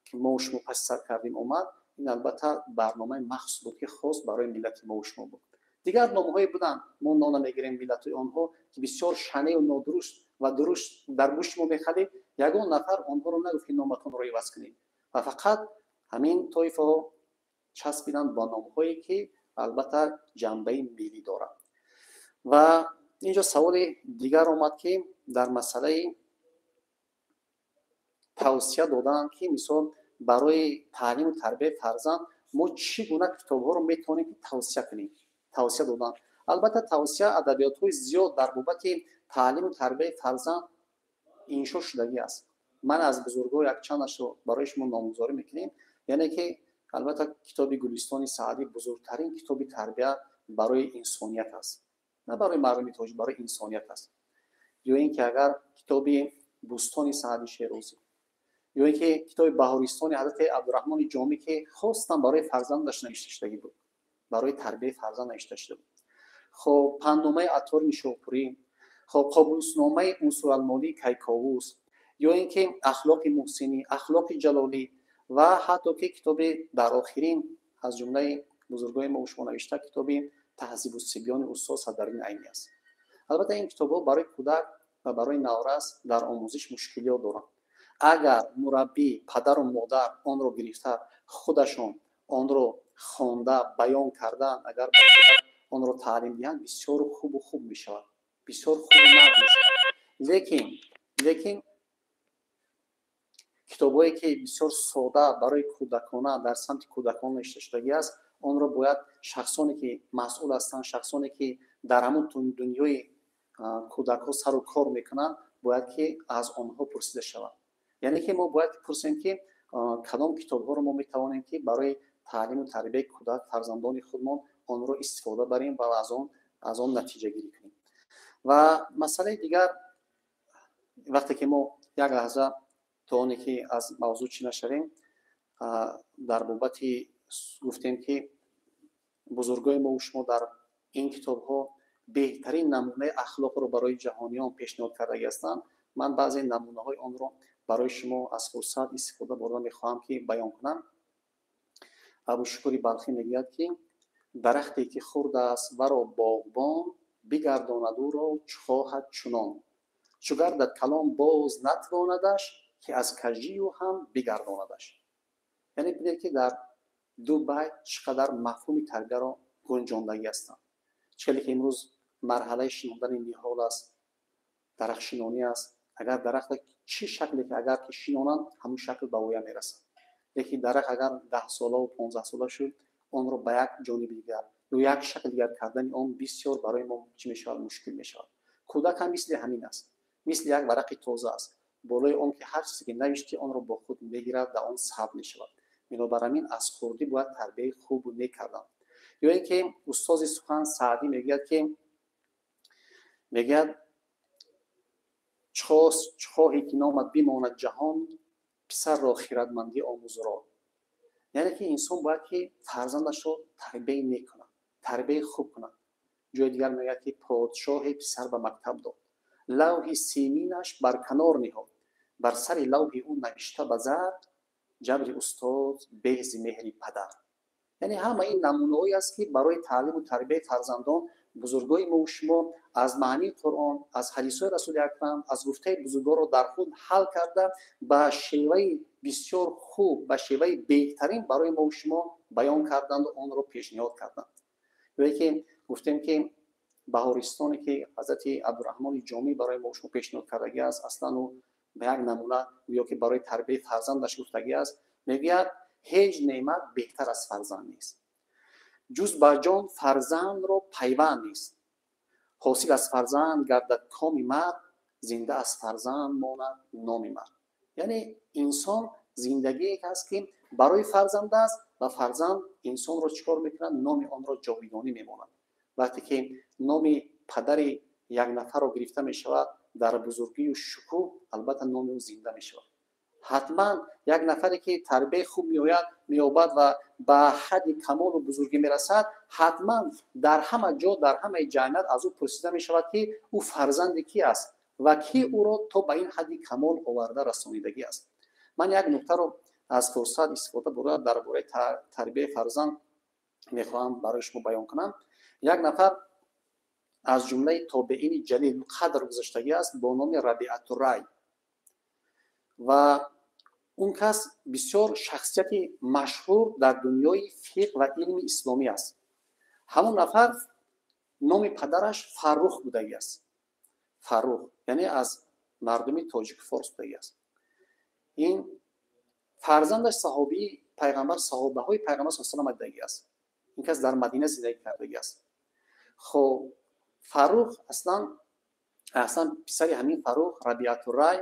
ки мо шумо паси сар кардем, омад, ин албатта барномаи махсус буд, ки хос барои миллати мо шумо буд. Дигар номҳое буданд, мо ном намегирем миллатҳои онҳо, ки бисёр шанеу нодуруст ва дуруст дар гӯшти мо мехалид. Ягон нафар онҳоро нагуфт, ки номатонро иваз кунед, ва фақат ҳамин тоифаҳо часпиданд бо номҳое, ки албатта ҷанбаи миллӣ дорад. Ва инҷо саволи дигар омад, ки дар масъалаи тавсия додаанд, ки, мисол, барои таълиму тарбияи фарзанд мо чӣ гуна китобҳоро метавонем ки тавсия кунем. Тавсия доданд, албатта, тавсия, адабиётҳои зиёд дар бобати таълиму тарбияи фарзанд иншо шудагӣ аст. Ман аз бузургҳо якчандашро барои шумо номгузорӣ мекунем. Яъне ки албатта китоби Гулистони Саъдӣ бузургтарин китоби тарбия барои инсоният аст, на барои мардуми тоҷик, барои инсоният аст. Ё ин ки агар китоби Бӯстони Саъди Шерозӣ, ё ин ки китоби Баҳористони ҳазрати Абдураҳмони Ҷомӣ, ки хостан барои фарзандаш навишта шудагӣ буд, барои тарбияи фарзанд навишта шуда буд. Хоб, Пандномаи Аттори Нишопурӣ, хоб, Қобусномаи Унсуралмолии Кайковус, ё ин ки Ахлоқи Муҳсинӣ, Ахлоқи Ҷалолӣ ва ҳатто ки китоби дар охирин аз ҷумлаи бузургони мо шумо навишта, китоби Таҳзибуссибёни устод Садриддин Айнӣ аст. Албатта, ин китобҳо барои кӯдак ва барои наврас дар омӯзиш мушкилиёт доранд. Агар мураббӣ, падару модар онро гирифта, худашон онро хонда, баён кардан, агар ба кӯдак онро таълим диҳанд, бисёр хубу хуб мешавад, бисёр хубу нағз мешавад. Лекин китобҳое, ки бисёр сода, барои кӯдакона, дар самти кӯдакон навишта шудагӣ аст, онро бояд шахсоне, ки масъул ҳастанд, шахсоне, ки дар ҳамон дунёи кӯдакҳо сару кор мекунанд, бояд ки аз онҳо пурсида шавад. Яъне ки мо бояд пурсем, ки кадом китобҳоро мо метавонем, ки барои таълиму тарбияи кӯдак, фарзандони худмон онро истифода барем ва аз он натиҷагирӣ кунем. Ва масъалаи дигар, вақте ки мо як лаҳза, то оне ки аз мавзӯъ чӣ нашавем, дар бобати гуфтем, ки бузургои мо шумо дар ин китобҳо беҳтарин намунаи ахлоқро барои ҷаҳониён пешниҳод кардагӣ ҳастанд, ман баъзе намунаҳои онро барои шумо аз фурсат истифода бурда мехоҳам, ки баён кунам. Абушукури Балхӣ мегӯяд, ки дарахте, ки хурд аст, варо боғбон бигардонад ӯро чу хоҳад чунон. Чу гардад калон боз натвонадаш, ки аз кажию ҳам бигардонадаш. Яъне бинед, ки дар ду байт чӣ қадар мафҳуми тарбияро гунҷондагӣ ҳастанд. Чӣ хеле ки имрӯз марҳалаи шинондани ниҳол аст, дарахтшинонӣ аст. Агар дарахта чӣ шакле ки агар ки шинонанд, ҳамун шакл ба воя мерасад. Лекин дарахт агар 10 солаву 15 сола шуд, онро ба як ҷониби дигар ё як шакл дигар кардани он бисёр барои мо чӣ мешавад? Мушкил мешавад. Кӯдак ҳам мисли ҳамин аст, мисли як варақи тоза аст. Болои он ки ҳар чизе ки навиштӣ, онро бо худ мегирад, дар он сабт мешавад. Бинобар ҳамин аз хурдӣ бояд тарбияи хубу нек кардан. Ё ин ки устози сухан Саъдӣ мегӯяд, ки мегӯяд: чӣ хоҳӣ ки номат бимонад ҷаҳон, писарро хирадмандӣ омӯзро. Яъне ки инсон бояд ки фарзандашро тарбияи нек кунад, тарбияи хуб кунад. Ҷои дигар мегӯяд, ки подшоҳе писар ба мактаб дод, лавҳи симинаш бар канор ниҳод, бар сари лавҳи ӯ навишта ба зар: ҷабри устод беҳ зи меҳри падар. Яъне ҳама ин намунаҳое аст, ки барои таълиму тарбияи фарзандон бузургои мову шумо аз маънии Қуръон, аз ҳадисҳои Расули Акрам, аз гуфтаи бузургонро дар худ ҳал карда, ба шеваи бисёр хуб, ба шеваи беҳтарин барои мову шумо баён карданду онро пешниҳод карданд. Ё ки гуфтем, ки баҳористоне ки ҳазрати Абдураҳмони Ҷомӣ барои мову шумо пешниҳод кардагӣ аст, аслан ӯ ба як намуна ё ки барои тарбияи фарзандаш гуфтагӣ аст. Мегӯяд: ҳеҷ неъмат беҳтар аз фарзанд нест, ҷуз ба ҷон фарзандро пайванд нест. Ҳосил аз фарзанд гардад коми мард, зинда аз фарзанд монад номи мард. Яъне инсон зиндагие аст, ки барои фарзанд аст, ва фарзанд инсонро чӣ кор мекунад? Номи онро ҷовидонӣ мемонад. Вақте ки номи падари як нафарро гирифта мешавад дар бузургию шукӯҳ, албатта номи ӯ зинда мешавад. Ҳатман як нафаре ки тарбияи хуб меояд, меёбад ва ба ҳадди камолу бузургӣ мерасад, ҳатман дар ҳама ҷо, дар ҳамаи ҷамъият аз ӯ пурсида мешавад, ки ӯ фарзанди ки аст ва ки ӯро то ба ин ҳадди камол оварда расонидагӣ аст. Ман як нуктаро аз фурсат истифода бурда дар бораи тарбияи фарзанд мехоҳам барои шумо баён кунам. Як нафар аз ҷумлаи тобеини ҷалилқадр гузаштагӣ аст бо номи Рабиатуррай, ва он кас бисёр шахсияти машҳур дар дунёи фиқҳ ва илми исломӣ аст. Ҳамон нафар номи падараш Фаррух будагӣ аст. Фаррух, яъне аз мардуми тоҷику форс будагӣ аст. Ин фарзандаш саҳобии пайғамбар, саҳобаҳои пайғамбар са салам будагӣ аст. Ин кас дар Мадина зиндагӣ кардагӣ аст. Хоб, Фаррух аслан писари ҳамин Фаррух, Рабиатуррай,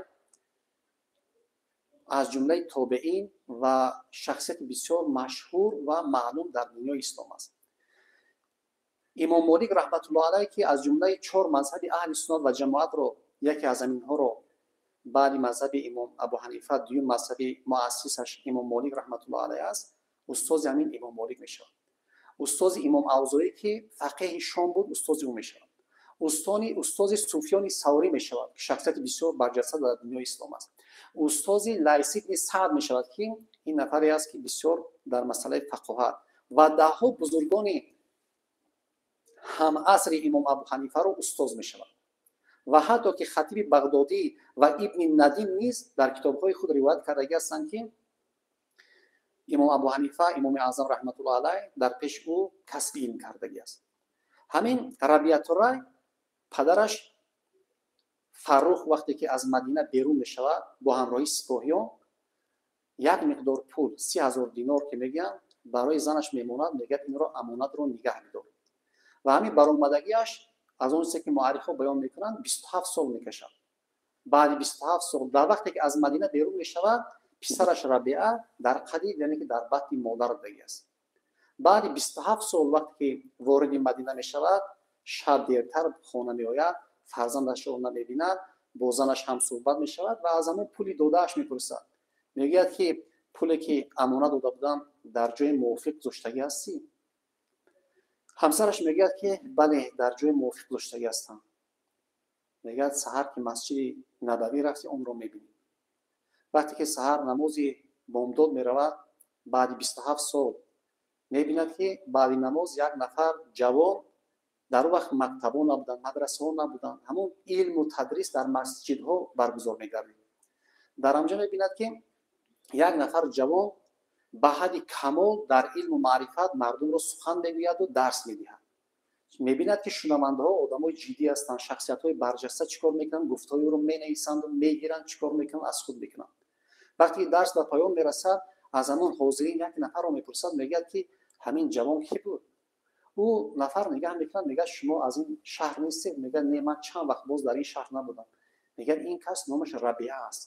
аз ҷумлаи тобеин ва шахсияти бисёр машҳур ва маълум дар дунёи ислом аст. Имом Молик раҳматуллоҳ алайҳ, ки аз ҷумлаи чор мазҳаби аҳли суннат ва ҷамоатро, яке аз ҳаминҳоро баъди мазҳаби имом Абу Ҳанифа дуюм мазҳаби муассисаш имом Молик раҳматуллоҳ алайҳ аст, устози ҳамин имом Молик мешавад. Устози имом Авзоӣ, ки фақеҳи Шом буд, устози ӯ мешавад. Устози Суфёни Саврӣ мешавад, ки шахсияти бисёр барҷаста дар дунёи ислом аст. Устози Лайс ибни Саъд мешавад, ки ин нафаре аст, ки бисёр дар масъалаи фақоҳат ва даҳҳо бузургони ҳамасри имом Абу Ҳанифаро устоз мешавад. Ва ҳатто ки Хатиби Бағдодӣ ва Ибни Надим низ дар китобҳои худ ривоят кардагӣ ҳастанд, ки имом Абу Ҳанифа, имоми аъзам раҳматуллоҳ алайҳ, дар пеши ӯ касби илм кардагӣ аст. Ҳамин Рабиатуррай, падараш Фаррух, вақте ки аз Мадина берун мешавад бо ҳамроҳии сипоҳиён, як миқдор пул, 30 000 динор ки мегӯянд, барои занаш мемонад. Мегӯяд: инро амонатро нигаҳ бидор. Ва ҳамин баромадагиаш, аз он чизе ки муаррихҳо баён мекунанд, 27 сол мекашад. Баъди 27 сол, дар вақте ки аз Мадина берун мешавад, писараш Рабиа дар қадид, яъне ки дар батни модар будагӣ аст. Баъди 27 сол, вақте ки вориди Мадина мешавад, шаб дертар хона меояд, фарзандашро намебинад, бо занаш ҳамсӯҳбат мешавад ва аз ҳамон пули додааш мепурсад. Мегӯяд, ки пуле ки амонат дода будам, дар ҷои мувофиқ гузоштагӣ ҳастӣ? Ҳамсараш мегӯяд, ки бале, дар ҷои мувофиқ гузоштагӣ ҳастам. Мегӯяд: саҳар ки масҷиди Набавӣ рафти, онро мебинӣ. Вақте ки саҳар намози бомдод меравад, баъди 27 сол мебинад, ки баъди намоз як нафар ҷавон Дар он вақт мактабҳо набуданд, мадрасаҳо набуданд, ҳамон илму тадрис дар масҷидҳо баргузор мегардид. Дар ҳамҷо мебинад, ки як нафар ҷавон ба ҳадди камол дар илму маърифат мардумро сухан мегӯяду дарс медиҳад. Мебинад, ки шунавандаҳо одамои ҷиддӣ ҳастанд, шахсиятҳои барҷаста. Чӣ кор мекунанд? Гуфтҳои ӯро менависанду мегиранд, чӣ кор мекунанд? Аз худ мекунанд. Вақте ки дарс ба поён мерасад, аз ҳамон ҳозирин як нафарро мепурсад, мегӯяд, ки ҳамин ҷавон кӣ буд? Ӯ нафар нигаҳ мекунад, мегӯяд: «Шумо аз ин шаҳр нестед?» Мегӯяд: «Не, ман чанд вақт боз дар ин шаҳр набудам». Мегӯяд: «Ин кас номаш Рабиа аст».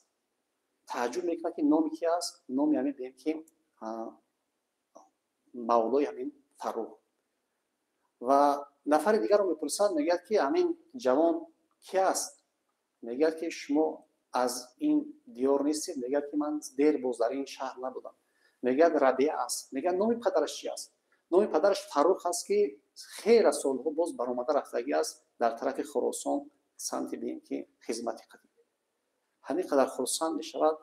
Тааҷҷуб мекунад, ки номи ки аст? Номи ҳамин, бигем, ки мавлои ҳамин Фаррух. Ва нафари дигарро мепурсад, мегӯяд, ки ҳамин ҷавон ки аст? Мегӯяд, ки шумо аз ин диёр нестед? Мегӯяд, ки ман дер боз дар ин шаҳр набудам. Мегӯяд: «Рабиа аст». Мегӯяд: «Номи падараш чи аст?» Номи падараш Фаррух аст, ки хеле солҳо боз баромада рафтагӣ аст дар тарафи Хуросон, самти, бигем, ки хизмати қадим. Ҳамин қадар хурсанд мешавад,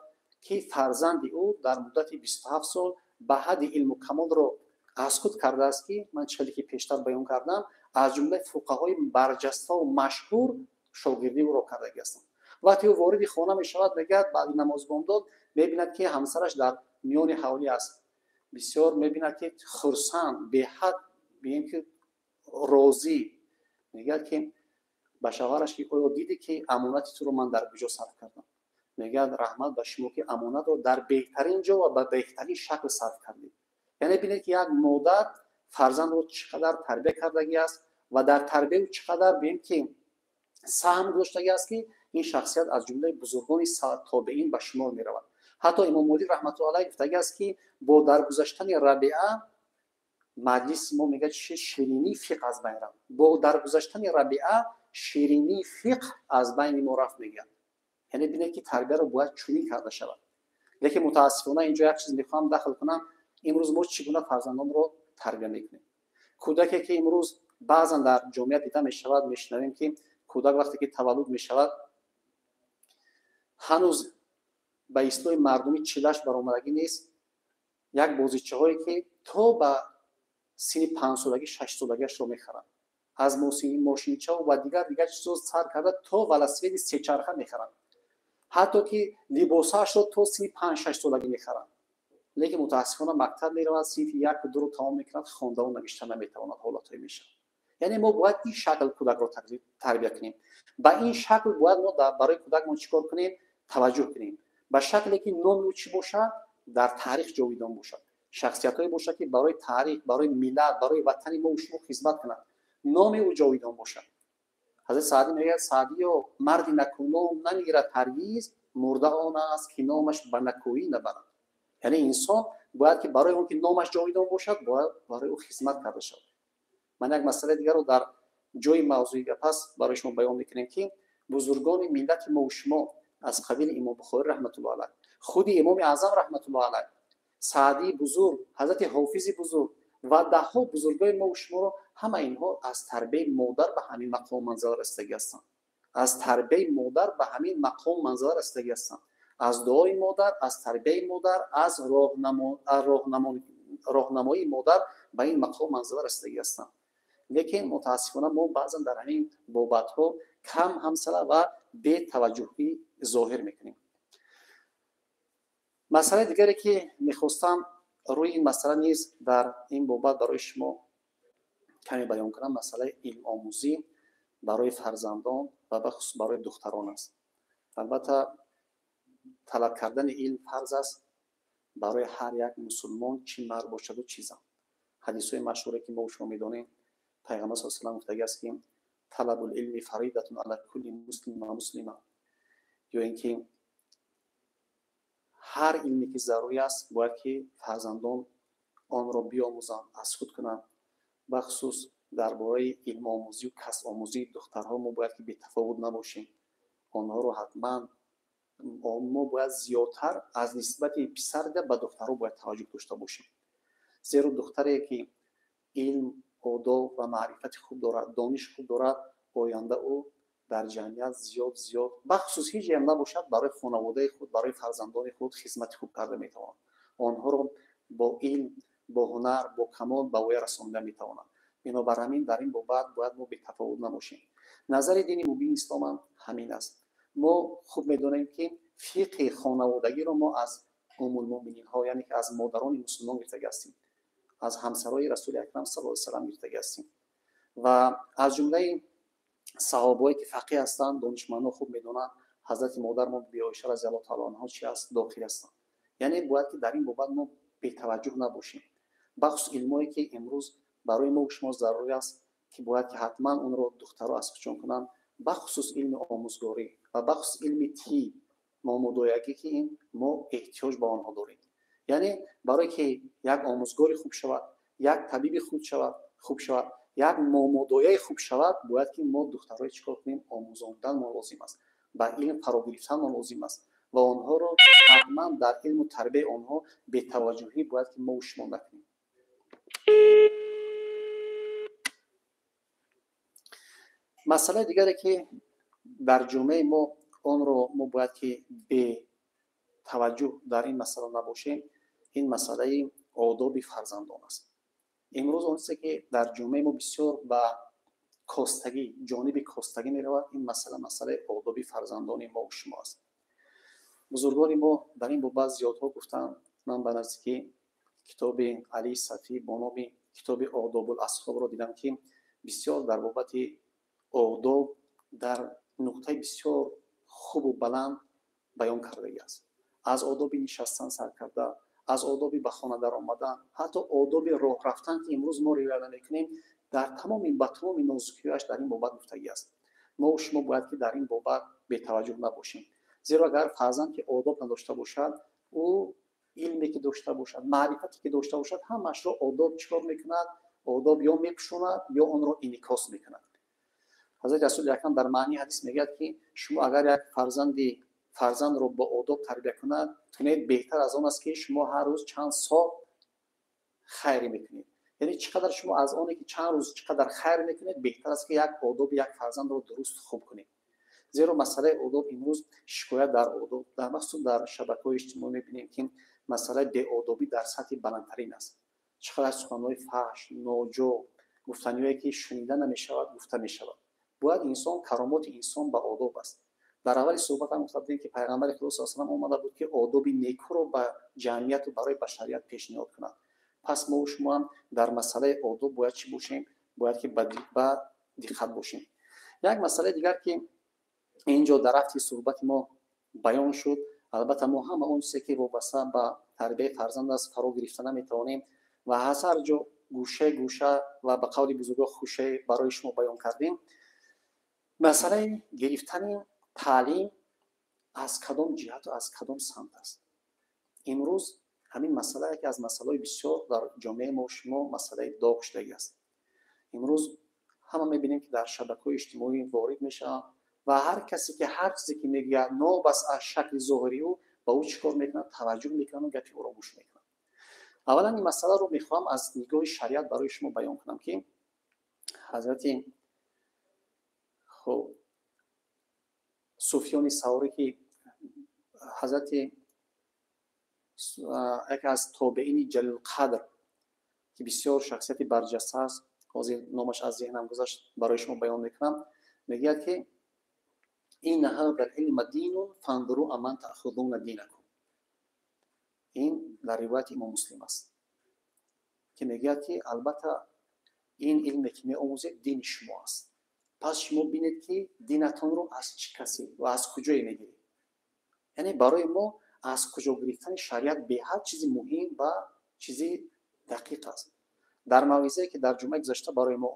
ки фарзанди ӯ дар муддати 27 сол ба ҳадди илму камолро аз худ кардааст, ки ман чӣ хеле ки пештар баён кардам, аз ҷумлаи фуқаҳои барҷаставу машҳур шогирдии ӯро кардагӣ ҳастанд. Вақте ӯ вориди хона мешавад, мегӯяд, баъди намози бомдод мебинад, ки ҳамсараш дар миёни ҳавлӣ аст. Бисёр мебинад, ки хурсанд, беҳад, бигем, ки розӣ. Мегӯяд, ки ба шавҳараш, ки оё дидӣ, ки амонати туро ман дар куҷо сарф кардам? Мегӯяд: «Раҳмат ба шумо, ки амонатро дар беҳтарин ҷо ва ба беҳтарин шакл сарф кардед». Яъне бинед, ки як модар фарзандро чӣ қадар тарбия кардагӣ аст ва дар тарбияи чӣ қадар, бигем, ки саҳм гузоштагӣ аст, ки ин шахсият аз ҷумлаи бузургони тобеин ба шумор меравад. Ҳатто Имом Молик раҳматулло алайҳ гуфтагӣ аст, ки бо даргузаштани Рабиа маҷлиси мо, мегӯяд, ширинии фиқҳ аз байн рафт. Бо даргузаштани Рабиа ширинии фиқҳ аз байни мо рафт, мегӯяд. Яъне бинед, ки тарбияро бояд чунин карда шавад. Лекин мутаассифона инҷо як чиз мехоҳам дахл кунам. Имрӯз мо чӣ гуна фарзандонро тарбия мекунем? Кӯдаке, ки имрӯз баъзан дар ҷомеа дида мешавад, мешунавем, ки кӯдак вақте ки таваллуд мешавад, ҳанӯз ба истилоҳи мардумӣ чилаш баромадагӣ нест, як бозичаҳое, ки то ба синни 5-солагӣ, 6-солагиашро мехаранд, аз мошинчаву ва дигар дигар чизо сар карда то велосипеди сечарха мехаранд, ҳатто ки либосаашро то синни 5-6 солагӣ мехаранд. Лекин мутаассифона мактаб меравад, синфи яку дуро тамом мекунад, хондаву навишта наметавонад. Ҳолатҳое мешавад. Яъне мо бояд ин шакл кӯдакро тарбия кунем. Ба ин шакл бояд мо барои кӯдакмон чӣ кор кунем? Таваҷҷӯҳ кунем ба шакле, ки номи ӯ чӣ бошад? Дар таърих ҷовидон бошад, шахсиятҳое бошад, ки барои таърих, барои миллат, барои ватани мо шумо хизмат кунад, номи ӯ ҷовидон бошад. Ҳазрати Саъдӣ мегӯяд: «Саъдиё, марди накӯном намирад ҳаргиз, мурда он аст, ки номаш ба накӯӣ набарад». Яъне инсон бояд, ки барои он ки номаш ҷовидон бошад, бояд барои ӯ хизмат карда шавад. Ман як масъалаи дигарро дар ҷои мавзӯи гап аст барои шумо баён мекунем, ки бузургони миллати мо шумо аз қабили Имом Бухорӣ раҳматулло алайҳ, худи Имоми Аъзам раҳматулло алайҳ, Саъдии бузург, ҳазрати Ҳофизи бузург ва даҳҳо бузургои мо шуморо, ҳама инҳо аз тарбияи модар ба ҳамин мақому манзила расидагӣ ҳастанд. Аз тарбияи модар ба ҳамин мақому манзила расидагӣ ҳастанд, аз дуои модар, аз тарбияи модар, аз роҳнамоии модар ба ин мақому манзила расидагӣ ҳастанд. Лекин мутаассифона мо баъзан дар ҳамин бобатҳо кам ҳамсала ва бетаваҷҷӯҳӣ зоҳир мекунем. Масъалаи дигаре, ки мехостам рӯи ин масъала низ дар ин бобат барои шумо каме баён кунам, масъалаи илмомӯзӣ барои фарзандон ва бахусус барои духтарон аст. Албатта, талаб кардани илм фарз аст барои ҳар як мусулмон, чӣ мард бошаду, чӣ зан. Ҳадисҳои машҳуре, ки мо шумо медонем, Пайғамбар с салам гуфтагӣ аст, ки طلب العلم فريضة على كل مسلم ومسلمة, ё ин ки ҳар илме, ки зарурӣ аст, бояд ки фарзандон онро биомӯзанд, аз худ кунанд. Бахусус дар бораи илмомӯзию касбомӯзии духтарҳо мо бояд ки бетафовут набошем. Онҳоро ҳатман мо бояд зиёдтар аз нисбати писар ба духтарҳо бояд таваҷҷӯҳ дошта бошем, зеро духтаре, ки илм, одоб ва маърифати хуб дорад, дониш хуб дорад, оянда ӯ дар ҷамъият зиёд зиёд, бахусус ҳеҷ ам набошад, барои хонаводаи худ, барои фарзандони худ хизмати хуб карда метавонад, онҳоро бо илм, бо ҳунар, бо камол ба воя расонида метавонад. Бинобар ҳамин дар ин бобат бояд мо бетафовут набошем. Назари дини мубини ислом ҳам ҳамин аст. Мо хуб медонем, ки фиқҳи хонаводагиро мо аз уммулмӯъмининҳо, яъне ки аз модарони мусулмон гирифтагӣ ҳастем, аз ҳамсарои Расули Акрам саллаллоҳу алайҳи васаллам гирифтагӣ ҳастем ва аз ҷумлаи саҳобое ки фақиҳ ҳастанд, донишмандҳо хуб медонанд, ҳазрати модармон Биби Оиша разияллоҳу таъала анҳо чи аст, дохил ҳастанд. Яъне бояд ки дар ин бобат мо бетаваҷҷӯҳ набошем. Бахусус илмое ки имрӯз барои мо шумо зарурӣ аст, ки бояд ки ҳатман онро духтаро аз худшон кунанд, бахусус илми омӯзгорӣ ва бахусус илми тиб, момудоягӣ, ки ин мо эҳтиёҷ ба онҳо дорем. Яъне барое ки як омӯзгори хуб шавад, як табиби хуб шавад, як момодояи хуб шавад, бояд ки мо духтарҳои чӣ кор кунем? Омӯзондан мо лозим аст, ба илм фаро гирифтан мо лозим аст ва онҳоро ҳатман дар илму тарбияи онҳо бетаваҷҷӯҳӣ бояд ки мо шумо накунем. Масъалаи дигаре ки дар ҷомеаи мо онро мо бояд ки бетаваҷҷӯҳ дар ин масъала набошем, ин масъалаи одоби фарзандон аст. Имрӯз он чизе ки дар ҷомеаи мо бисёр ба костагӣ, ҷониби костагӣ меравад, ин масъала масъалаи одоби фарзандони мо шумо аст. Бузургони мо дар ин бобат зиёдҳо гуфтанд. Ман ба наздикӣ китоби Алии Сафӣ бо номи китоби Одобул асҳобро дидам, ки бисёр дар бобати одоб дар нуқтаи бисёр хубу баланд баён кардагӣ аст. Аз одоби нишастан сар карда, аз одоби ба хона даромадан, ҳатто одоби роҳ рафтан, ки имрӯз мо риоя намекунем, дар тамоми ба тамоми нозукиҳояш дар ин бобат гуфтагӣ аст. Мо шумо бояд ки дар ин бобат бетаваҷҷӯҳ набошем. Зеро агар фарзанд ки одоб надошта бошад, ӯ илме ки дошта бошад, маърифате ки дошта бошад, ҳамаашро одоб чӣ кор мекунад? Одоб ё мепӯшонад, ё онро инъикос мекунад. Ҳазрати Расули Акрам дар маънии ҳадис мегӯяд, ки шумо агар як фарзандро бо одоб тарбия кунед, беҳтар аз он аст, ки шумо ҳар рӯз чанд сол хайр мекунед. Яъне чӣ қадар шумо аз оне ки чанд рӯз чӣ қадар хайр мекунед, беҳтар аст, ки як одоби як фарзандро дуруст хуб кунед. Зеро масъалаи одоб имрӯз шикоят дар одоб, дар махсус дар шабакаҳои иҷтимоӣ мебинем, ки масъалаи беодобӣ дар сатҳи баландтарин аст. Чӣ қадар суханҳои фаҳш, ноҷо, гуфтаниҳое ки шунида намешавад, гуфта мешавад. Бояд инсон, каромоти инсон ба одоб аст. Дар аввали суҳбатам гуфта будем, ки Пайғамбари Худо саллаллоҳу алайҳи васаллам омада буд, ки одоби некуро ба ҷамъияту барои башарият пешниҳод кунад. Пас мо шумо ҳам дар масъалаи одоб бояд чӣ бошем? Бояд ки ба диққат бошем. Як масъалаи дигар, ки инҷо дар рафти суҳбати мо баён шуд, албатта мо ҳама он чизе ки вобаста ба тарбияи фарзанд аст фаро гирифта наметавонем ва аз ҳар ҷо гӯша гӯша ва ба қавли бузургҳо хушае барои шумо баён кардем. Масъалаи гирифтани таълим аз кадом ҷиҳату аз кадом самт аст. Имрӯз ҳамин масъала яке аз масъалаҳои бисёр дар ҷомеаи мо шумо масъалаи доғ шудагӣ аст. Имрӯз ҳама мебинем, ки дар шабакаҳои иҷтимоӣ ворид мешаванд ва ҳар касе ки ҳар чизе ки мегӯяд, нобас аз шакли зоҳирии ӯ, ба ӯ чӣ кор мекунад? Таваҷҷӯҳ мекунанд ва гапи ӯро гӯш мекунанд. Аввалан ин масъаларо мехоҳам аз нигоҳи шариат барои шумо баён кунам, ки ҳазрати хуб Суфёни Саврӣ, ки ҳазрати яке аз тобеини ҷалилқадр, ки бисёр шахсияти барҷаста аст, ҳозир номаш аз зеҳнам гузашт, барои шумо баён мекунам, мегӯяд, ки инна ҳаза илма динун фанзуру аман таъхузуна динакум. Ин дар ривояти Имом Муслим аст, ки мегӯяд, ки албатта ин илме ки меомӯзед дини шумо аст. Пас шумо бинед, ки динатонро аз чӣ касе ва аз куҷое мегиред. Яъне барои мо аз куҷо гирифтани шариат беҳад чизи муҳим ва чизи дақиқ аст. Дар мавъизае ки дар ҷумъаи гузашта барои мо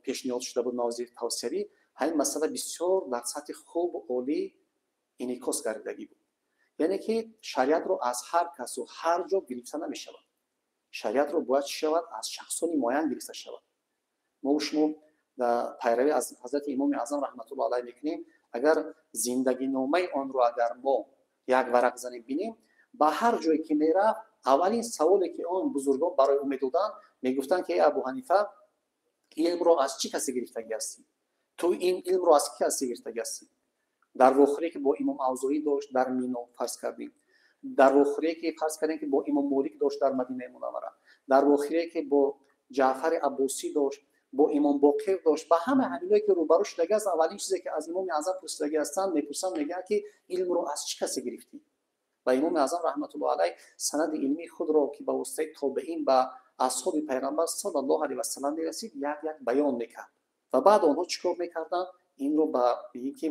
пешниҳод шуда буд, мавзеи тавсиявӣ, ҳамин масъала бисёр дар сатҳи хубу олӣ инъикос гардидагӣ буд. Яъне ки шариатро аз ҳар касу ҳар ҷо гирифта намешавад. Шариатро бояд чӣ шавад? Аз шахсони муайян гирифта шавад. Мо шумо дар пайравӣ аз ҳазрати Имоми Аъзам раҳматуллоҳ алайҳ мекунем, агар зиндагиномаи онро агар мо як варақ занем бинем, ба ҳар ҷое ки мерафт, аввалин саволе ки он бузургон барои ӯ медоданд, мегуфтанд, ки эй Абу Ҳанифа, илмро аз чӣ касе гирифтагӣ ҳастӣ? Ту ин илмро аз кӣ касе гирифтагӣ ҳастӣ? Дар вохӯрие ки бо Имом Авзоӣ дошт дар Мино фарз кардем, дар вохӯрие ки фарз кардем ки бо Имом Молик дошт дар Мадинаи Мунаввара, дар вохӯрие ки бо Ҷаъфари Аббосӣ дошт, бо Имом Боқир дошт, ба ҳама ҳаминое ки рӯбарӯ шудагӣ аст, аввалин чизе ки аз Имоми Аъзам пурсидагӣ ҳастанд, мепурсанд, мегӯянд ки илмро аз чӣ касе гирифтӣ? Ва Имоми Аъзам раҳматуллоҳи алайҳ санади илмии худро, ки ба воситаи тобеин ба асҳоби Пайғамбар саллаллоҳу алайҳи васаллам мерасид, як як баён мекард. Ва баъд онҳо чӣ кор мекарданд? Инро ба ки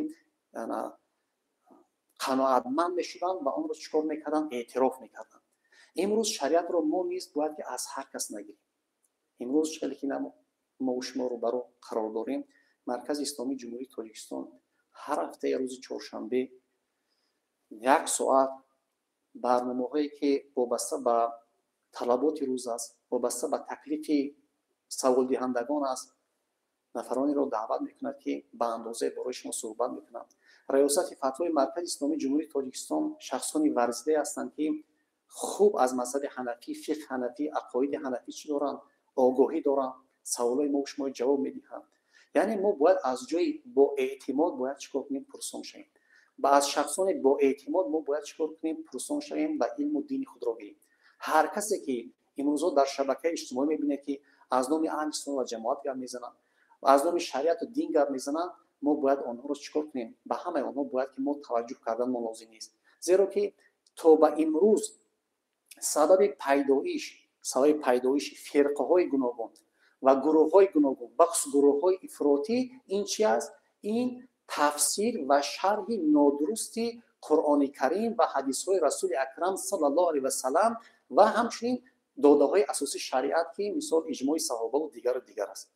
қаноатманд мешуданд ва онро чӣ кор мекарданд? Эътироф мекарданд. Имрӯз шариатро мо низ бояд ки аз ҳар кас нагирем. Имрӯз хеле ки мо шумо рӯбарӯ қарор дорем, Маркази Исломии Ҷумҳурии Тоҷикистон ҳар ҳафтаи рӯзи чоршанбе як соат барномаҳое ки вобаста ба талаботи рӯз аст, вобаста ба таклифи саволдиҳандагон аст, нафаронеро даъват мекунад, ки ба андозае барои шумо суҳбат мекунанд. Раёсати фатвои Маркази Исломии Ҷумҳурии Тоҷикистон шахсони варзидае ҳастанд, ки хуб аз мазҳаби ҳанафӣ, фиқҳ ҳанафӣ, ақоиди ҳанафӣ чӣ доранд, огоҳӣ доранд, саволҳои мо шумо ҷавоб медиҳанд. Яъне мо бояд аз ҷои боэътимод бояд чӣ кор кунем? Пурсон шавем. Ба аз шахсони боэътимод мо бояд чӣ кор кунем? Пурсон шавем ва илму дини худро гирем. Ҳар касе ки имрӯзҳо дар шабакаи иҷтимоӣ мебинед, ки аз номи аҳли суннат ва ҷамоат гап мезананд, аз номи шариату дин гап мезананд, мо бояд онҳоро чӣ кор кунем? Ба ҳамаи онҳо бояд ки мо таваҷҷӯҳ кардан мо лозим нест. Зеро ки то ба имрӯз сабаби пайдоиши фирқаҳои гуногун ва гурӯҳҳои гуногун, бахусус гурӯҳҳои ифротӣ, ин чи аст? Ин тафсир ва шарҳи нодурусти Қуръони Карим ва ҳадисҳои Расули Акрам саллаллоҳу алайҳи васаллам ва ҳамчунин додаҳои асосии шариат, ки мисол иҷмои саҳобаву дигару дигар аст.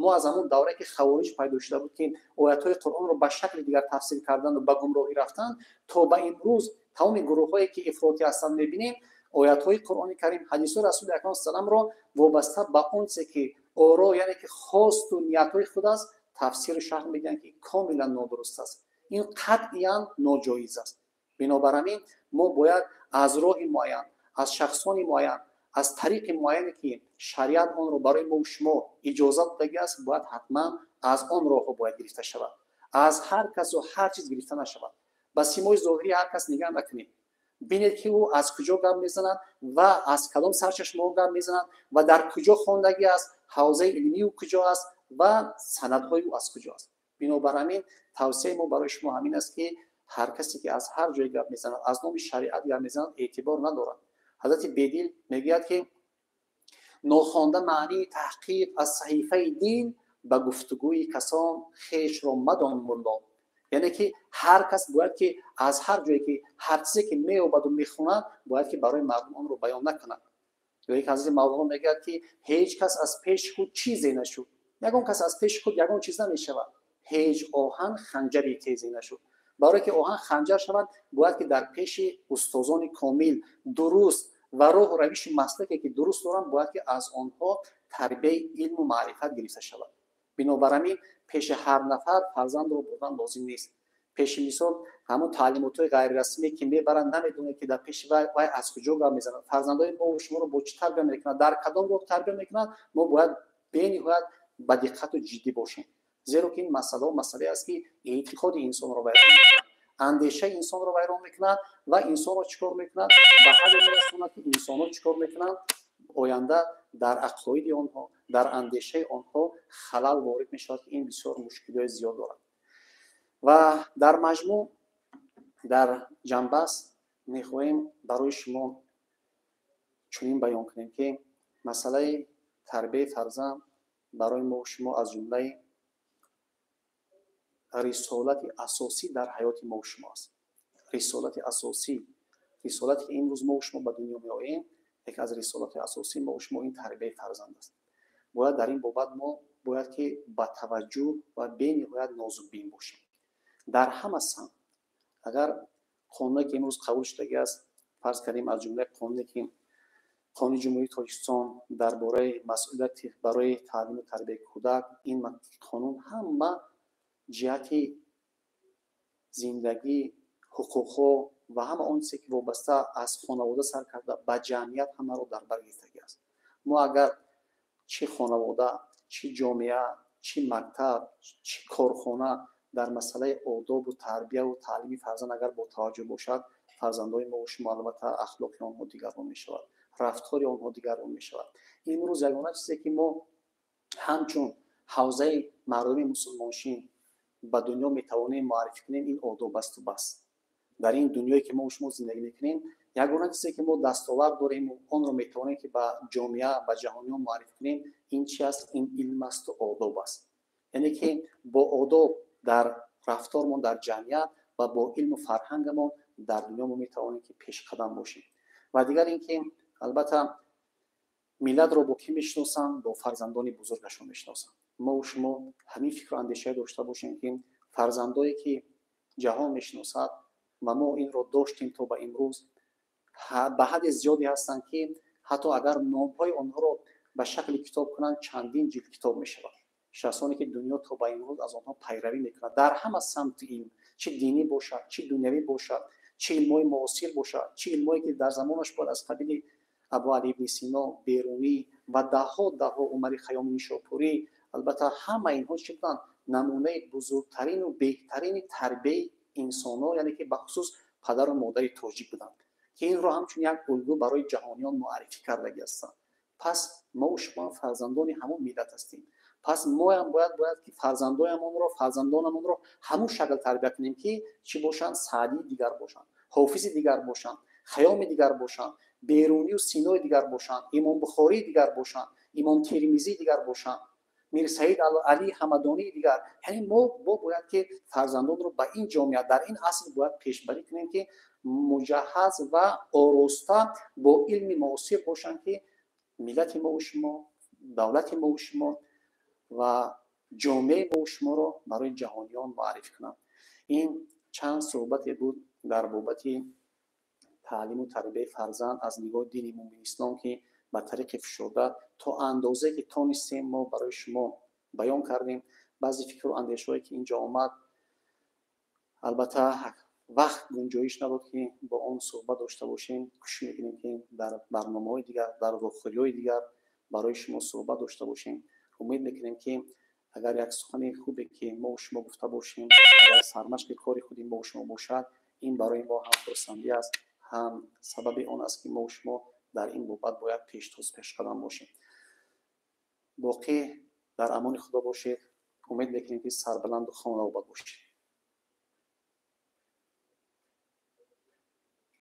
Мо аз ҳамон даврае ки хавориҷ пайдо шуда буд, ки оятҳои Қуръонро ба шакли дигар тафсир карданду ба гумроҳӣ рафтан, то ба имрӯз тамоми гурӯҳҳое ки ифротӣ ҳастанд мебинем, оятҳои Қуръони Карим, ҳадисҳои Расули Акрам салламро вобаста ба он чизе ки оро, яъне ки хосту ниятҳои худ аст, тафсиру шарҳ медиҳанд, ки комилан нодуруст аст. Ин қатъиян ноҷоиз аст. Бинобар ҳамин мо бояд аз роҳи муайян, аз шахсони муайян, аз тариқи муайяне ки шариат онро барои мо шумо иҷозат додагӣ аст, бояд ҳатман аз он роҳҳо бояд гирифта шавад. Аз ҳар касу ҳар чиз гирифта нашавад. Ба симои зоҳирии ҳар кас нигаҳ накунед. Бинед ки ӯ аз куҷо гап мезанад ва аз кадом сарчашмаҳо гап мезанад ва дар куҷо хондагӣ аст, ҳавзаи илмии ӯ куҷо аст ва санадҳои ӯ аз куҷо аст. Бинобар ҳамин тавсияи мо барои шумо ҳамин аст, ки ҳар касе ки аз ҳар ҷое гап мезанад, аз номи шариат гап мезанад, эътибор надорад. Ҳазрати Бедил мегӯяд, ки нохонда маънии таҳқиқ аз саҳифаи дин ба гуфтугӯи касон хешро мадон мулло. Яъне ки ҳар кас бояд ки аз ҳар ҷое ки ҳар чизе ки меёбаду мехонад, бояд ки барои мардум онро баён накунад. Ё ки Ҳазрати Мавлоно мегӯяд, ки ҳеҷ кас аз пеши худ чизе нашуд, ягон кас аз пеши худ ягон чиз намешавад, ҳеҷ оҳан ханҷари тезе нашуд. Барое ки оҳан ханҷар шавад, бояд ки дар пеши устозони комил, дуруст ва роҳу равиши маслаке ки дуруст доранд, бояд ки аз онҳо тарбияи илму маърифат гирифта шавад. Бинобар ҳамин пеши ҳар нафар фарзандро бурдан лозим нест. Пеши мисол ҳамон таълимотҳои ғайрирасмие ки мебаранд, намедонед ки дар пеши вай аз куҷо гап мезанад, фарзандои мо шуморо бо чӣ тарбия мекунад, дар кадом роҳ тарбия мекунад. Мо бояд бениҳоят ба диққату ҷиддӣ бошем, зеро ки ин масъалаҳо масъалае аст, ки эътиқоди инсонро вайрон мекунад, андешаи инсонро вайрон мекунад ва инсонро чӣ кор мекунад? Ба ҳадде мерасонад, ки инсонҳо чӣ кор мекунанд? Оянда дар ақоиди онҳо, дар андешаи онҳо халал ворид мешавад, ки ин бисёр мушкилиҳои зиёд дорад. Ва дар маҷмӯъ, дар ҷанбаст мехоҳем барои шумо чунин баён кунем, ки масъалаи тарбияи фарзанд барои мо шумо аз ҷумлаи рисолати асосӣ дар ҳаёти мо шумо аст. Рисолати асосӣ, рисолате ки имрӯз мо шумо ба дунё меоем, яке аз рисолати асосии мо шумо ин тарбияи фарзанд аст. Бояд дар ин бобат мо бояд ки ба таваҷҷӯҳ ва бениҳоят нозукбин бошем дар ҳама самт. Агар қонуне ки имрӯз қабул шудагӣ аст, фарз кардем, аз ҷумлаи қонуне ки Қонуни Ҷумҳурии Тоҷикистон дар бораи масъулияти барои таълиму тарбияи кӯдак, ин қонун ҳама ҷиҳати зиндагӣ, ҳуқуқҳо ва ҳама он чизе ки вобаста аз хонавода сар карда ба ҷамъият, ҳамаро дар бар гирифтагӣ аст. Мо агар чӣ хонавода, чӣ ҷомеа, чӣ мактаб, чӣ корхона дар масъалаи одобу тарбияву таълими фарзанд агар бо таваҷҷӯҳ бошад, фарзандои мо шумо албатта ахлоқи онҳо дигаргун мешавад. рафтори онҳо дигаргун мешавад. Имрӯз ягона чизе ки мо ҳамчун ҳавзаи мардуми мусулмоншин ба дунё метавонем муаррифӣ кунем, ин одоб асту бас. Дар ин дунёе ки мо шумо зиндагӣ мекунем, ягона чизе ки мо дастовард дорем, онро метавонем ки ба ҷомеа, ба ҷаҳониён муаррифӣ кунем, ин чи аст? Ин илм асту одоб аст. Яъне ки бо одоб дар рафтормон дар ҷамъият ва бо илму фарҳангамон дар дунё мо метавонем ки пешқадам бошем. Ва дигар ин ки албатта миллатро бо кӣ мешиносанд? Бо фарзандони бузургашон мешиносанд. Мо шумо ҳамин фикру андешае дошта бошем, ки фарзандое ки ҷаҳон мешиносад, ва мо инро доштем то ба имрӯз, ба ҳадди зиёде ҳастанд, ки ҳатто агар номҳои онҳоро ба шакли китоб кунанд, чандин ҷилд китоб мешавад. Шахсоне ки дунё то ба имрӯз аз онҳо пайравӣ мекунад дар ҳама самти илм, чӣ динӣ бошад, чӣ дунявӣ бошад, чӣ илмҳои муосир бошад, чӣ илмҳое ки дар замонаш бояд, аз қабили Абу Али ибни Сино, Берунӣ ва даҳҳо даҳҳо, Умари Хайёми Нишопурӣ. Албатта, ҳама инҳо чӣ буданд? Намунаи бузургтарину беҳтарини тарбияи инсонҳо, яъне ки бахусус падару модари тоҷик буданд, ки инро ҳамчун як улгӯ барои ҷаҳониён муаррифӣ кардагӣ ҳастанд. Пас мо шумо фарзандони ҳамон миллат ҳастем. Пас моям бояд ки фарзандонамонро ҳамон шакл тарбия кунем, ки чӣ бошанд? Саъдии дигар бошанд, Ҳофизи дигар бошанд, Хаёми дигар бошанд, Берунию Синои дигар бошанд, Имом Бухории дигар бошанд, Имом Термизии дигар бошанд, Мирсаид Али Ҳамадонии дигар. Яъне мо бояд ки фарзандонро ба ин ҷомеа, дар ин аср бояд пешбарӣ кунем, ки муҷаҳҳаз ва ороста бо илми муосир бошанд, ки миллати мову шумо, давлати мову шумо ва ҷомеаи мову шуморо барои ҷаҳониён муаррифӣ кунанд. Ин чанд суҳбате буд дар бобати таълиму тарбияи фарзанд аз нигоҳи дини мумин ислом, ки ба тариқи фишурда то андозе ки тонистем, мо барои шумо баён кардем. Баъзе фикру андешаҳое ки инҷо омад, албатта, вақт гунҷоиш набуд, ки бо он суҳбат дошта бошем. Кӯшиш мекунем, ки дар барномаҳои дигар, дар вохӯриҳои дигар барои шумо суҳбат дошта бошем. Умед мекунем, ки агар як сухани хубе ки мо шумо гуфта бошем, агар сармашқи кори худи мо шумо бошад, ин барои мо ҳам хурсандӣ аст, ҳам сабаби он аст, ки мо шумо дар ин бобат бояд пештоз, пешқадам бошем. Боқӣ дар амони Худо бошед. Умед мекунем, ки сарбаланду хонаобод бошед.